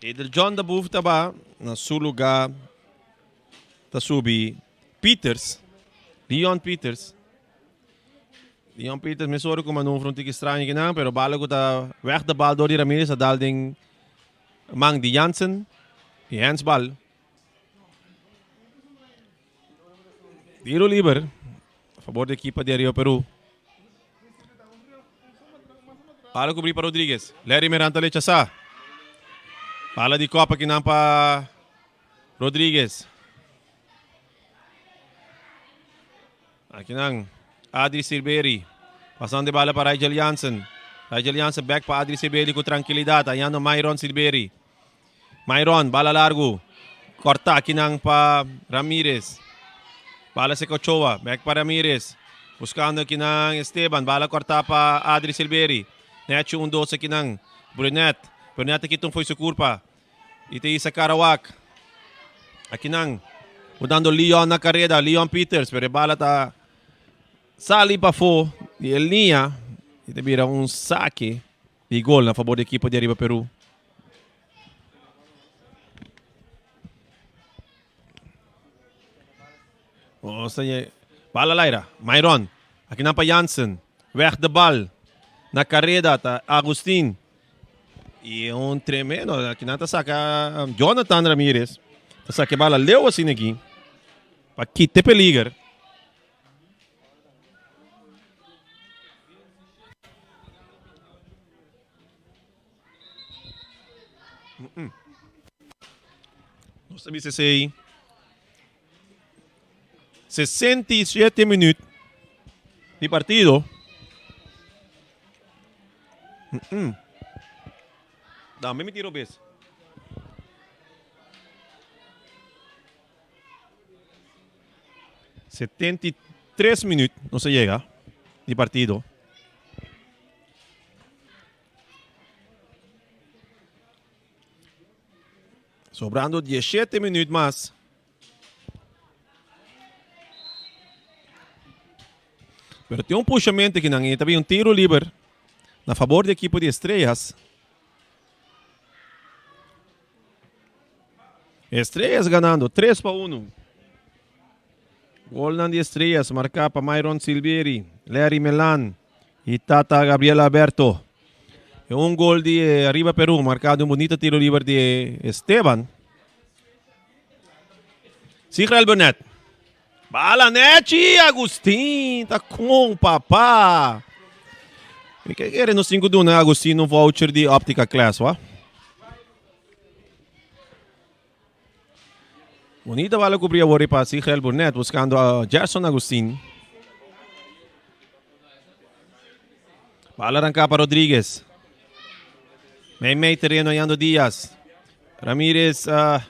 Edel John den Boef ta baha. Na su lugar ta subi Peters. Leon Peters. Leon Peters mes ora cu manda un frontico extraño akinan. Pero bala cu ta weg de bal door di Ramirez a dal den man di Jansen. Y handsbal. Tiro liber a favor di ekipa di Arriba Peru. Bala cubri pa Rodriguez. Larry Miranda ta rechasa. Bala di copa kinan pa Rodriguez. Akinan Adri Silveri. Pasando e bala pa Rigel Jansen. Rigel Jansen back pa Adri Silveri cu tranquilidad. Hayando Myron Silveri. Myron, bala largu. Corta akinan pa Ramirez. Bala seca Ochoa. Back pa Ramirez. Buscando akinan Esteban. Bala corta pa Adri Silveri. Nechi un dos akinan. Brunet. Brunet aki tun foi su curpa. Y te isa Karawak. Akinan. Botando Leon na carrera. Leon Peters. Pero e bala ta sali pafó di e linea. Y te bira un saque di gol na favor di equipo di Arriba Peru. Bala laira. Myron. Akinan pa Jansen. Weg de bal. Na carrera ta Agustin. Y un tremendo. Akinan ta saca Jonathan Ramirez. Ta saca bala leu asina aki. Pa quita peliger. Nos ta bisa esei 67 minuut di partido. Dame mi tiro bes. 73 minuut nos a yega di partido. Sobrando 17 minuut mas. Pero tin un pushamento aki nan y ta bin un tiro liber na favor di equipo di Estrellas. Estrellas ganando 3 pa 1. Golnan di Estrellas marca pa Myron Silvieri, Larry Melan y Tata Gabriel Alberto. E un gol di eh, Arriba Peru marcado un bonito tiro liber di Esteban. Sigrel Burnett. Bala Nechi Agustin ta con papá. Mi ke kere nos tin ku duna Agustin un voucher di Optica Class, wa? Bonita bala cubrí awor pa Sigel Burnett buscando a Gerson Agustin. Bala arranca pa Rodriguez. Mei mei terreno hallando Diaz. Ramirez uh,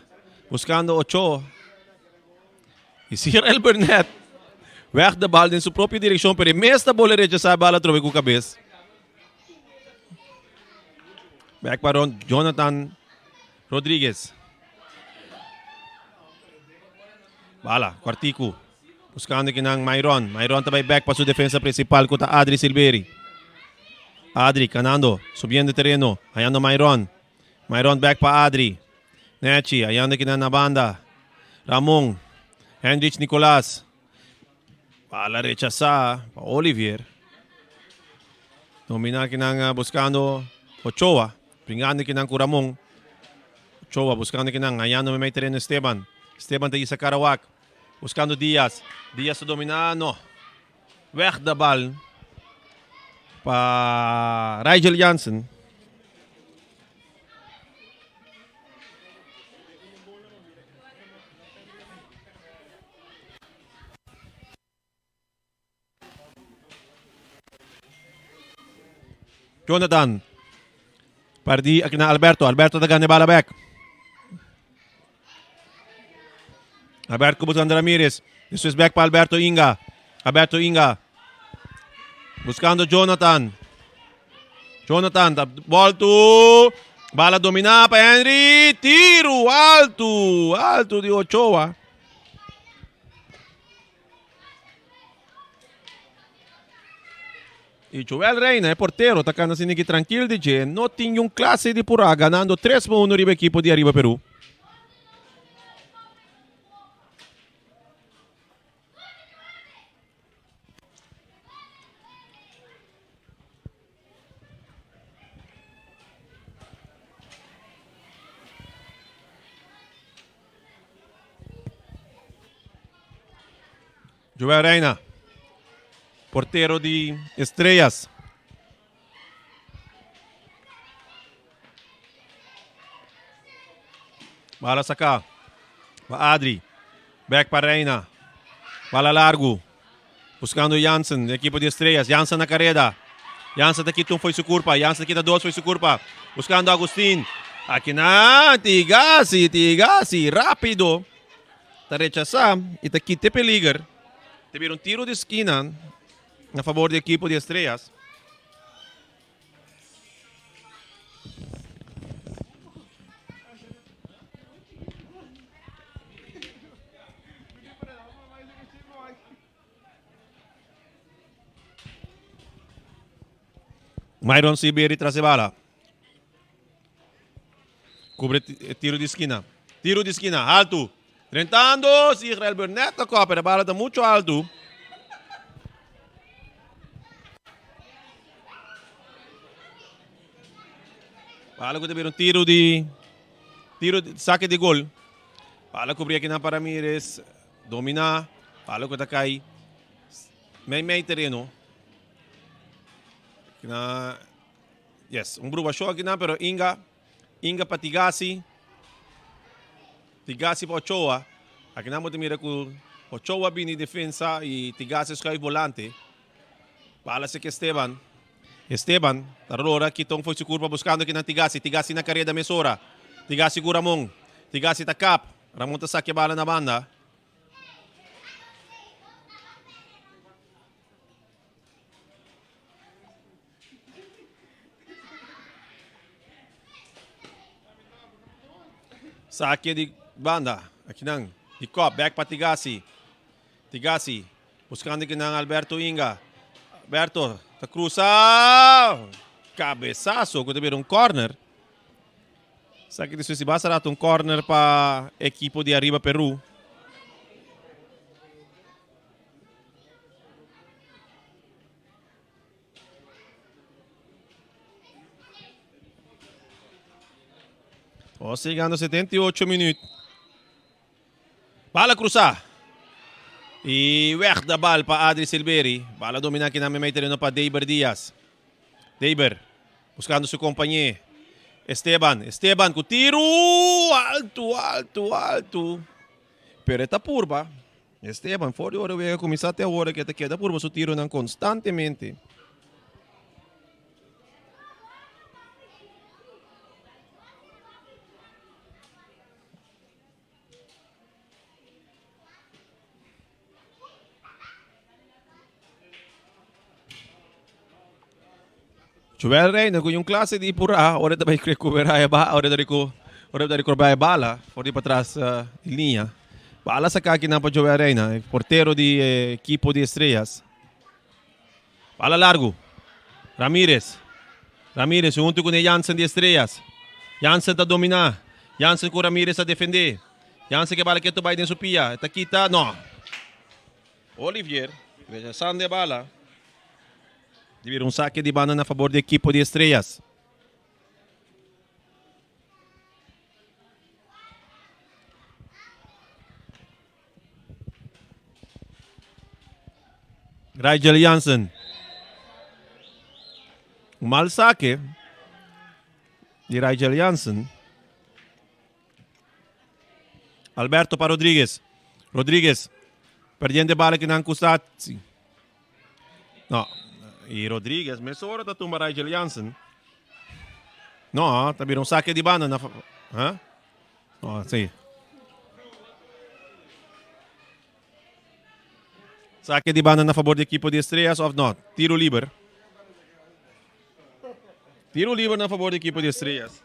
buscando Ochoa. Y Sigel Burnett weg de bal den su propio direccion, pero e mes ta bola rechazar bala trobe cu cabeza. Bek pa Jonathan Rodriguez. Bala, Kwartiku. Buskando kinan Myron. Myron ta bai bek pa su defensa principal ku ta Adri Silveri. Adri kanando, subiendo tereno, hayando Myron. Myron bek pa Adri. Nechi, hayando kinan na banda. Ramon. Hendrich Nicolas. Bala rechasá pa Olivier. Domina kinan buscando Ochoa. Bringando kinan ku Ramon. Ochoa buscando kinan hayando memey tereno Esteban. Esteban ta isa Karawak. Buscando Diaz. Diaz ta domina. No. Weg de bal pa Rigel Jansen. Jonathan. Perdí aquí na Alberto. Alberto ta gana bala back. Alberto buscando Ramirez. Después back para Alberto Inga. Alberto Inga. Buscando Jonathan. Jonathan, volto. Bala dominá pa Henry. Tiro alto. Alto di Ochoa. Y Joel Reina, e portero, ta cana asina aki trankil di dje. No tin un clase di pura, ganando 3 pa 1 riba ekipo di Ariba Peru. Joel Reina, portero di Estrellas. Bala saca pa Adri. Back pa Reina. Bala largo. Buscando Jansen, di equipo di Estrellas. Jansen na careda. Jansen ta kita un foi su curpa. Jansen ta kita dos foi su curpa. Buscando Agustin. Aki na Tigasi, Tigasi, rapido. Ta rechasa y ta kita e peliger. Ta bira un tiro di skina na favor di equipo di Estrellas. Myron Siberi tras e bala. Cubre tiro di esquina. Tiro di esquina, alto. Drentando, Israel Burnett ta koper. E bala ta mucho alto. Bala ku ta bira un tiro di tiro di saque di gol. Bala kubri akinan pa Ramirez. Domina. Bala ku ta kai mei mei tereno. Kina yes, un bruba show akinan pero Inga Inga pa Tigasi. Tigasi pa Ochoa. Akinan bo ta mira ku Ochoa bini defensa y Tigasi schuif volante. Bala seki Esteban. Esteban ta rora kita un foi su curpa buscando kinan Tigasi. Tigasi na careda mesora. Tigasi ku Ramon. Tigasi ta kap. Ramon ta sakia bala na banda. Sakia di banda. Akinan di kop. Back pa Tigasi. Tigasi buscando kinan Alberto Inga. Alberto ta cruza. Cabezazo cu ta bira un corner. Esaki despues di basta rato un corner pa equipo di Arriba Peru. Nos llegando 78 minuut. Bala cruzá. Y weg de bal pa Adri Silveri. Bala domina aquí na meimei terreno pa Deiber Diaz. Deiber buscando su compañero. Esteban. Esteban cu tiro. Alto, alto, alto. Pero ta purba. Esteban, for di ora wega cuminsa te awor que ta keda purba su tironan constantemente. Joel Reina ku un klase di purá ora ta bai rekuperá e bala, ora ta reku, ora ta rekobrá e bala for di patras di liña. Bala saka akinan pa Joel Reina, e portero di e ekipo di Estrellas. Bala largu. Ramirez. Ramirez huntu ku ne Jansen di Estrellas. Jansen ta dominá. Jansen ku Ramirez ta defendé. Jansen ke bala ketu bai den su pia. E ta kita, no. Olivier rechasando e bala. Di bira un sake di banda na fabor di ekipo di Estrellas. Rigel Jansen. Un mal sake di Rigel Jansen. Alberto pa Rodriguez. Rodriguez perdiendo e bala kinan ku Satsi. No, y Rodriguez mesora ta tumba Rigel Jansen. No, ta bira un saque di banda na huh? No, sí. Saque di banda na favor di equipo di Estrellas of not? Tiro liber. Tiro liber na favor di equipo di Estrellas.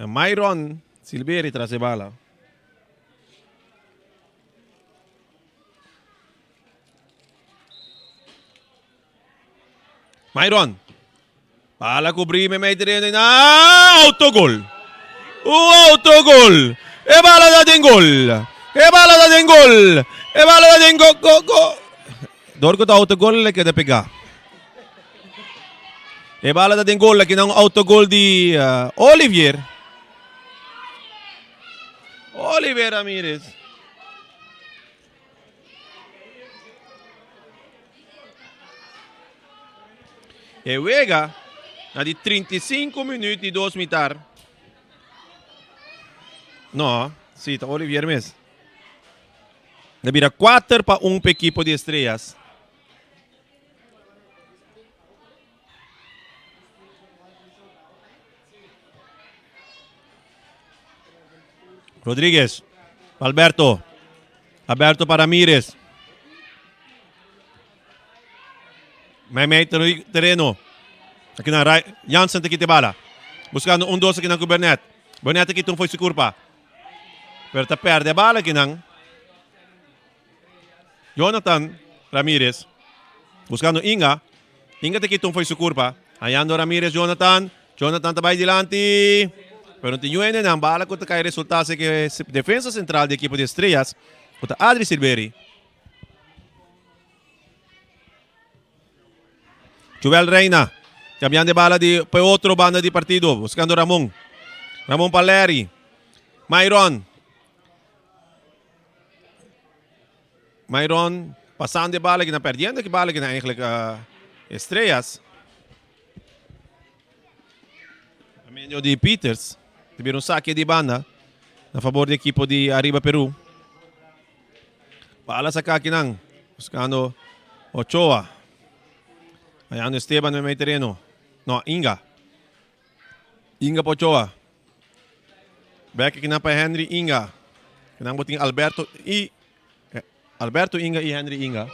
Myron Silveri tras e bala. Myron. Bala cubrí me mei terreno y na autogol. Un autogol. E bala da den gol. E bala da den gol. E bala da den go go go. Door ku ta autogol le keda pegá. E bala ta den gol aki na un autogol di uh, Olivier. Olivier Ramirez. E wega na di 35 minuut di dos mitar. No, si, ta Olivier mes. Ta bira 4 pa 1 pa ekipo di Estrellas. Rodriguez, Alberto, Alberto para Ramírez. Meimei terreno. Aqui na Jansen te quita bala. Buscando un dos aqui na Bernet. Bernet aqui foi su curpa. Pero ta perde bala aqui nan. Jonathan Ramirez. Buscando Inga. Inga te quita un foi su curpa. Hallando Ramirez Jonathan. Jonathan ta bay dilanti. Pero no tin yuene nan bala ku ta kai resulta se ke defensa central di equipo di Estrellas. Ku ta Adri Silveri. Joel Reina. Cambiando bala di pe otro banda di partido. Buscando Ramon. Ramon pa Larry. Myron. Myron pasando e bala que perdiendo que bala que eigenlijk uh, Estrellas. Medio di Peters. Tibieron un saque di banda. Na favor di equipo di Arriba Peru. Bala saca akinan. Buscando Ochoa. Hayando Esteban en medio terreno. No, Inga. Inga pa Ochoa. Bek akinan pa Henry Inga. Kinan botin Alberto y eh, Alberto Inga y Henry Inga.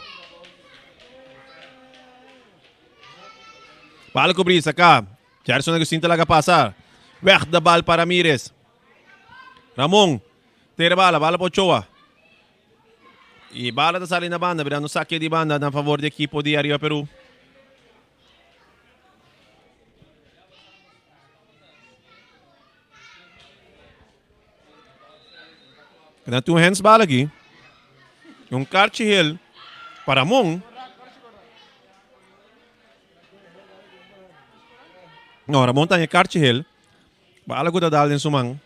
Bala cubrir saca. Gerson Agustin te laga pasa. Weg de bal para Ramirez. Ramon. Tere bala, bala pa Ochoa. Y bala ta sali na banda, birando saque di banda na favor di equipo di Arriba Peru. Dan tin un handsbal aki. Un karchi hel pa Ramon. No, Ramon ta karchi hel. Bala ku ta dal den su man.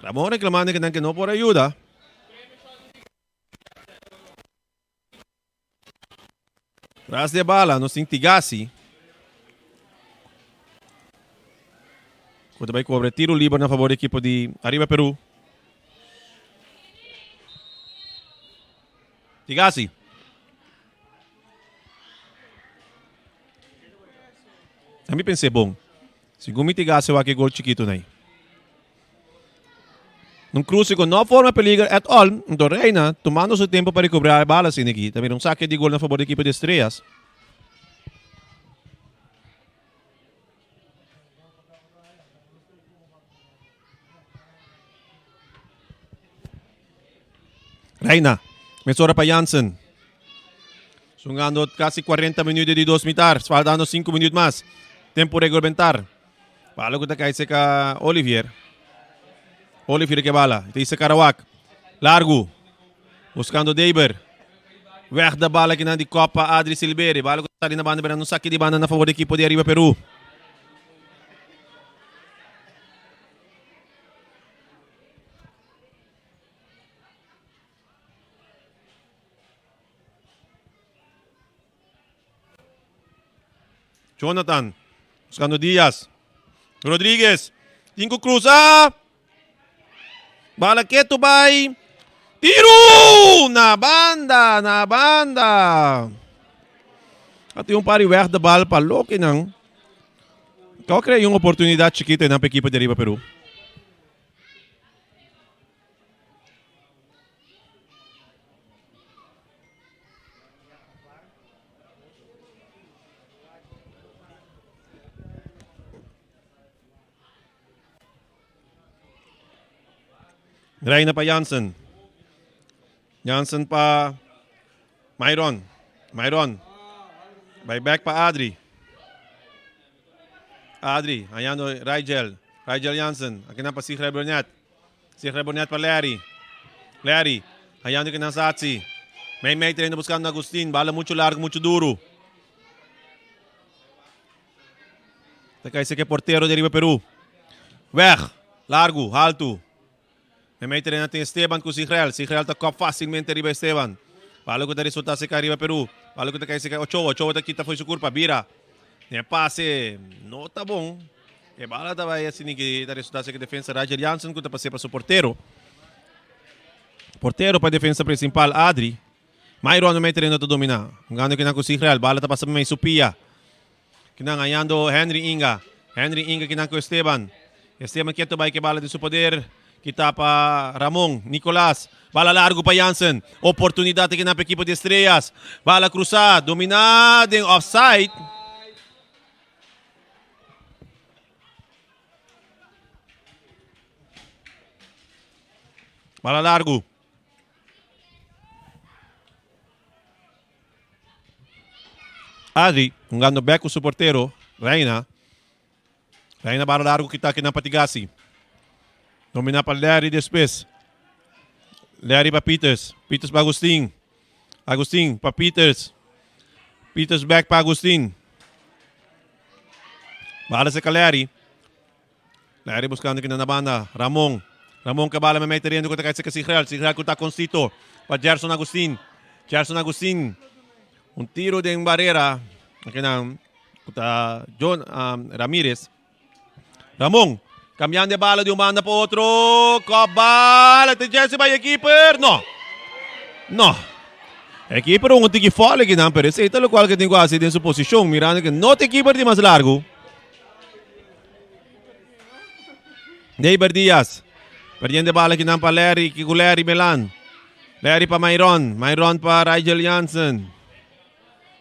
Ramon reclamando que nan que no por ayuda. Tras de bala nos tin Tigasi. Ku ta bai kobre tiro liber na favor di ekipo di Arriba Peru. Tigasi. A mi pensé bon. Segun mi Tigasi wak e gol chikitu nai. Un cruce cu no forma peligro at all. Enton Reina tomando su tempo pa recobrar e bala asina aki. Ta mira un saque di gol na favor di equipo di Estrellas. Reina, mesora pa Jansen. Sungando casi 40 minuut di dos mitar, faltando 5 minuut mas. Tempo regulamentar. Bala ku ta kai seka Olivier. Olivier ke bala. Ita isa Karawak. Largo. Buscando Deber. Weg de bala kinan di Copa Adri Silveri. Bala ku ta sali na banda pero no saki di banda na favor di equipo di Arriba Peru. Jonathan. Buscando Díaz. Rodríguez. Tin ku cruza. Bala ketu bai. Tiru! Na banda, na banda. A tin un par di weg de bal pa lokenan. Kau crea un oportunidad chikito nan pa equipo di Arriba Peru. Reina pa Jansen. Jansen pa Myron. Myron. Bai back pa Adri. Adri, hallando Rigel. Rigel Jansen. Aki nan pa Sigrid Burnett. Sigrid Burnett pa Larry. Larry, hallando ki nan Satsi. Mei mei terreno buscando Agustin. Bala mucho largo, mucho duro. Ta kai seke portero de riba Peru. Weg. Largo, alto. Mei mei terreno tin Esteban ku Sigrel. Sigrel ta kop fácilmente riba Esteban. Bala ku ta resulta seka riba Peru. Bala ku ta kai seka Ochoa. Ochoa ta kita foi su kurpa. Bira. E pase no ta bon. E bala ta bai asina ki ta resulta seka defensa Roger Jansen ku ta pase pa su portero. Portero pa defensa principal Adri. Myron mei terreno ta domina. Hungando kinan ku Sigrel. Bala ta pasa mei su pia. Kinan hallando Henry Inga. Henry Inga kinan ku Esteban. Esteban keto bai ke bala den su poder. Kita pa Ramon Nicolas. Bala largo pa Jansen. Oportunidad kinan pa equipo di Estrellas. Bala cruza. Domina den offside. Bala largo. Adri, hungando bek ku su portero, Reina. Reina bara largo kita kinan pa Tigasi. Domina pa Larry despues. Larry pa Peters. Peters pa Agustin. Agustin pa Peters. Peters back pa Agustin. Bala serka Larry. Larry buscando kinan na banda. Ramon. Ramon ke bala memei terreno ku ta kai serka Sigrel. Sigrel ku ta Concito pa Gerson Agustin. Gerson Agustin. Un tiro den barrera. Kinan ku ta John um, Ramirez. Ramon. Cambiando de bala de un banda pa otro. Kop bala. Te Jesse by e keeper. No. No. E keeper un tiki fole kinan, pero esei ta locual ke tin ku hasi den su posicion, mirando ke no te keeper di mas largo. Neiber Diaz. Perdiendo bala kinan pa Larry, ki ku Larry Melan. Larry pa Myron, Myron pa Rigel Jansen.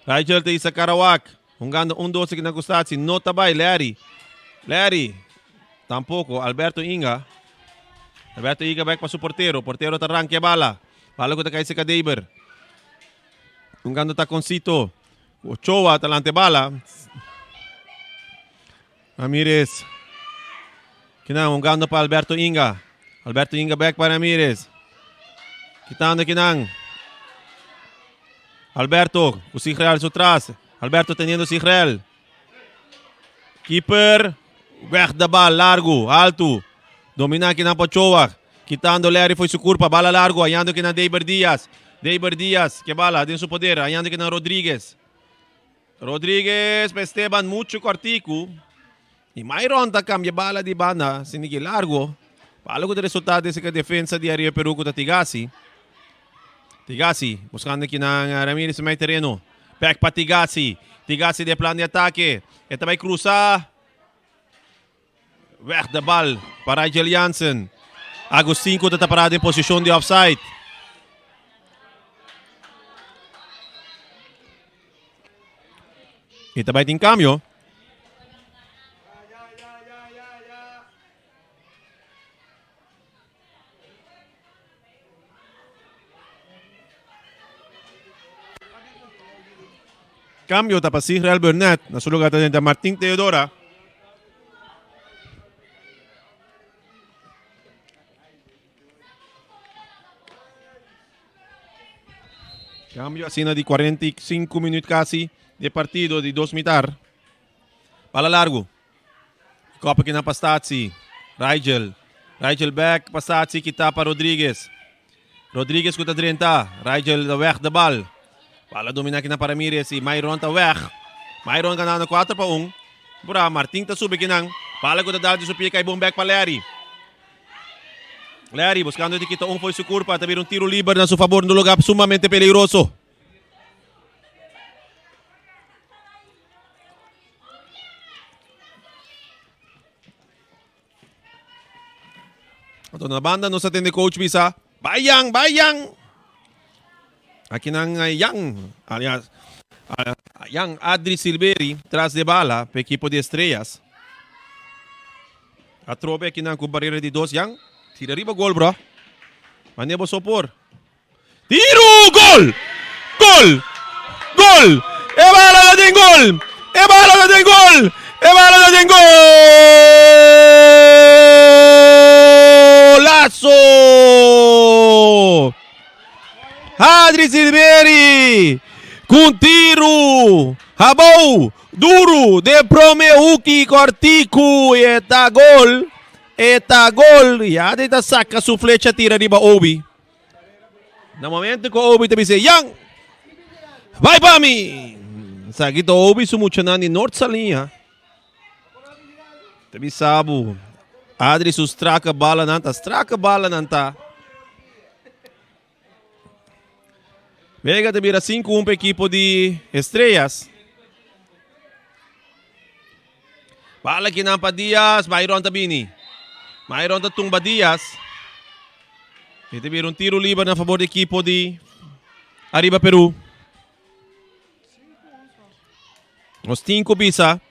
Rigel te isa Karawak. Hungando 1-2 kinan ku Statsi. No ta bai Larry. Larry. Tampoco. Alberto Inga. Alberto Inga back pa su portero. Portero ta ranke bala. Bala ku ta kai seka Deber. Hungando Taconcito. Ochoa talante bala. Ramirez. Kinan hungando pa Alberto Inga. Alberto Inga back pa Ramirez. Kitando kinan. Alberto ku Sigrel su tras. Alberto teniendo Sigrel. Keeper. Weg de bal largo, alto. Domina kinan pa Ochoa. Kitando Larry foi su curpa. Bala largo. Hallando kinan Deber Diaz. Deber Diaz. Que bala den su poder. Hallando kinan Rodriguez. Rodriguez pa Esteban mucho cortico. Y Myron ta cambia bala di banda. Sinigi largo. Bala ku ta resultado desi ka defensa di Ariel Peru ku ta Tigasi. Tigasi buscando kinan Ramirez mei terreno. Back pa Tigasi. Tigasi de plan de ataque. E ta bai cruza. Weg de bal pa Rigel Jansen. Agustin ku ta parado den posishon di offside. I ta bai tin kambio. Cambio ta pa Sigrel Burnett, na su lugar ta drenta Martin Theodora. Cambio asina di 45 minuut casi de partido di dos mitar. Bala largo. Kopa kina pa Statie. Rigel. Rigel back pa Statie kita pa Rodriguez. Rodriguez ku ta drenta. Rigel ta weg de bal. Bala domina kina pa Ramirez y Myron ta weg. Myron ganando 4 pa 1. Bra, Martin ta subi kinan. Bala ku ta dal di su pie kai bon back pa Larry. Larry buscando di kita un foi su curpa. Ta bira un tiro liber na su favor. Un lugar sumamente peligroso. Anto na banda nos a tende coach bisa, Bai Yang, bai Yang! Aki nan Yang, alias Yang Adri Silveri tras de bala pa ekipo di Estrellas. Atrobe aki nan ku barera di dos Yang, tira riba gol bro. Mane bo so por. Tiru! Gol! Gol! Gol! E bala ta den gol! E bala ta den gol! E bala ta den golazo! Adri Silveri ku un tiru abou duru den prome huki kortiku i e ta gol! E ta gol! I Adri ta saka su flecha tira riba Obi. Na momento ku Obi ta bisa, Yan, bai pa mi! Esaki ta Obi su muchanan di Noord Saliña. Ta bisa bo, Adri su straka balanan ta straka balanan ta. Vega ta bira 5-1 pa ekipo di Estrellas. Bala kinan pa Diaz, Myron ta bini. Myron ta tumba Diaz. E ta bira un tiro liber na favor di ekipo di Arriba Peru. Nos tin ku bisa,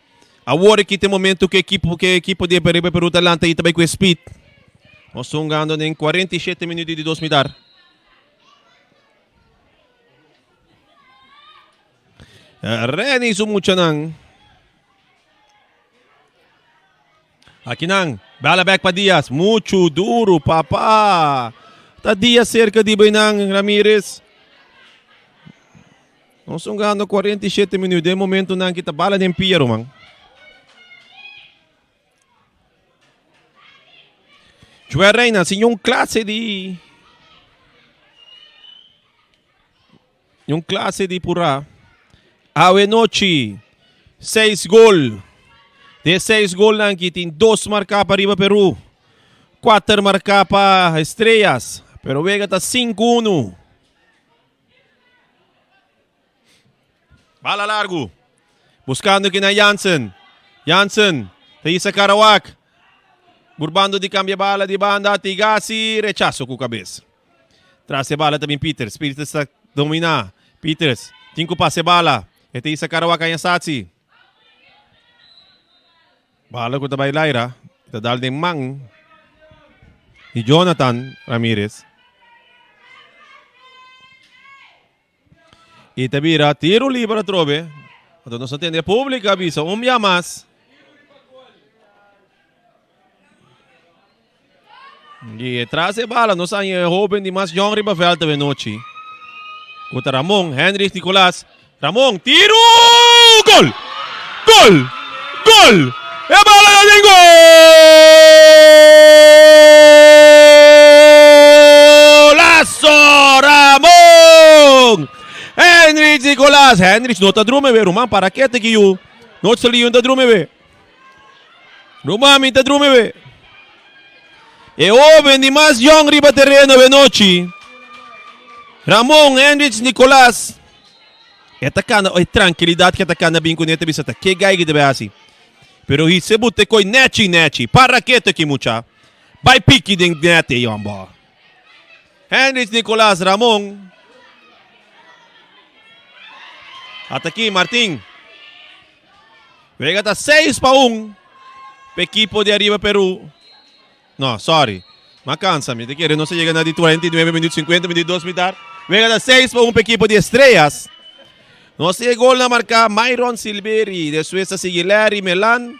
awor aki ta e momento ku ekipo ku ekipo di Arriba Peru ta lanta i ta bai ku e speed. Nos ta hungando den 47 minuut di dos mitar. Renny su muchanan. Akinan, bala back pa Diaz. Mucho duro, papa. Ta Diaz cerca di Bainan, Ramirez. Nos hungando 47 minuut. Den momento nan kita bala den pia, ruman. Joel Reina, sin un clase di... Un klase di purá. Awe nochi, seis gol. De seis golnan aki tin dos marká pa riba Peru, kuater marká pa Estrellas, pero wega ta 5-1. Bala largu. Buskando ki na Jansen. Jansen ta hisa Karawak. Burbando di kambia bala di banda. Tigasi rechaso ku kabes. Tras e bala ta bin Peters. Peters ta dominá. Peters tin ku pasa e bala. E ta hisa Karawak aña Satsi. Bala ku ta bai laira. Ta dal den man di Jonathan Ramirez. I ta bira tiro liber atrobe. Anto nos a tende e público a bisa un bia mas. I tras e bala nos haña e hoben di mas jong riba veld awe nochi. Ku ta Ramon Henrich Nicolas. Ramon tiro! Gol! Gol! Gol! E bala ta den golazo! Ramon! Henrich Nicolas! Henrich no ta drumi we, ruman para kete ki yu. No ta ta drumi we. Ruman mi ta drumi we. E hoben di mas jong riba tereno awe nochi. Ramon Henrich Nicolas. E ta kana, e trankilidat ke ta kana bin kuné ta bisa ta ke gai ki ta bai hasi. Pero hise bute koi nechi nechi. Para keto ki mucha. Bai piki den nete yombo. Henrich Nicolas Ramon. Ataki Martin. Wega ta 6 pa 1 pa ekipo di Arriba Peru. No, sorry. Ma cansa mi. Te kere nos a yega na di 49 minuut, 50 minuut, dos mitar. Wega ta 6 pa 1 pa ekipo di Estrellas. Nos tin e golnan marká Myron Silveri, despues ta sigui Larry Melan,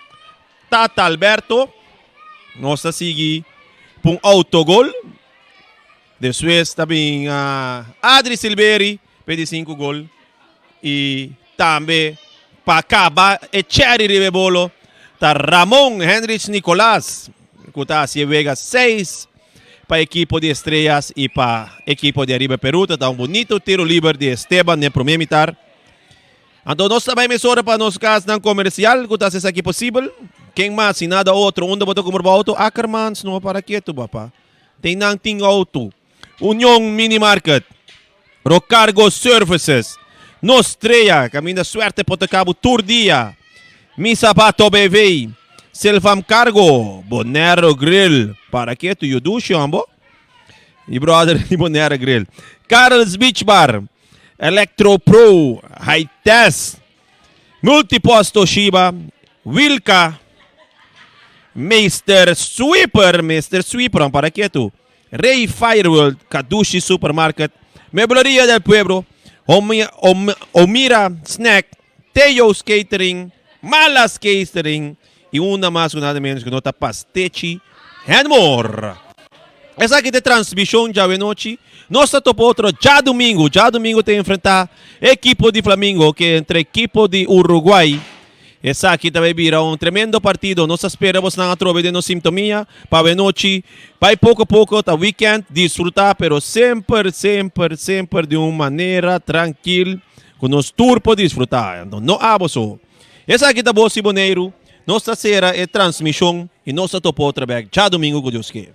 Tata Alberto. Nos ta sigui pa un autogol. Despues ta bin Adri Silveri pa e di sinku gol. I tambe pa kaba e cherry riba e bolo ta Ramon Henrich Nicolas ku ta hasi e wega seis pa ekipo di Estrellas i pa ekipo di Ariba Peru. Ta ta un bunito tiro liber di Esteban den prome mitar. Anto nos ta bai mesora pa nos kasnan komersial ku ta hasi esaki posibel. Ken mas si nada otro? Unda bo ta kumpra bo outo? Ackermans no para ketu papa. Ten nan tin outo. Union Mini Market, Rocargo Services, Nos Strea, kaminda suerte por ta kabu tur dia, Mi Sapato BV, Silvam Cargo, Bonero Grill, para ketu yu dushi hombo, mi brother di Bonero Grill, Karel's Beach Bar, Electro Pro, High Test, Multipost Toshiba, Wilka, Meester Sweeper, Meester Sweeper, para ketu, Rey Fireworld, Kadushi Supermarket, Mebleria del Pueblo, Omira Snack, Teo's Catering, Malas Catering y unda mas cu nada menos cu no ta Pastechi Henmore. Esaki ta e transmision djawe nochi. Nos ta topa otro djadumingu. Djadumingu ta enfrenta ekipo di Flamingo ke entre ekipo di Uruguay. Esaki ta bay bira un tremendo partido. Nos ta spera bosnan atrobe den nos sintonia pa awe nochi. Bay poco poco, ta weekend, disfruta, pero semper, semper, semper di un manera trankil cu nos tur por disfruta. Anto no abo so. Esaki ta Bos di Boneiru. Nos ta cera e transmision y nos ta topa otro bek djadumingu cu Dios ke.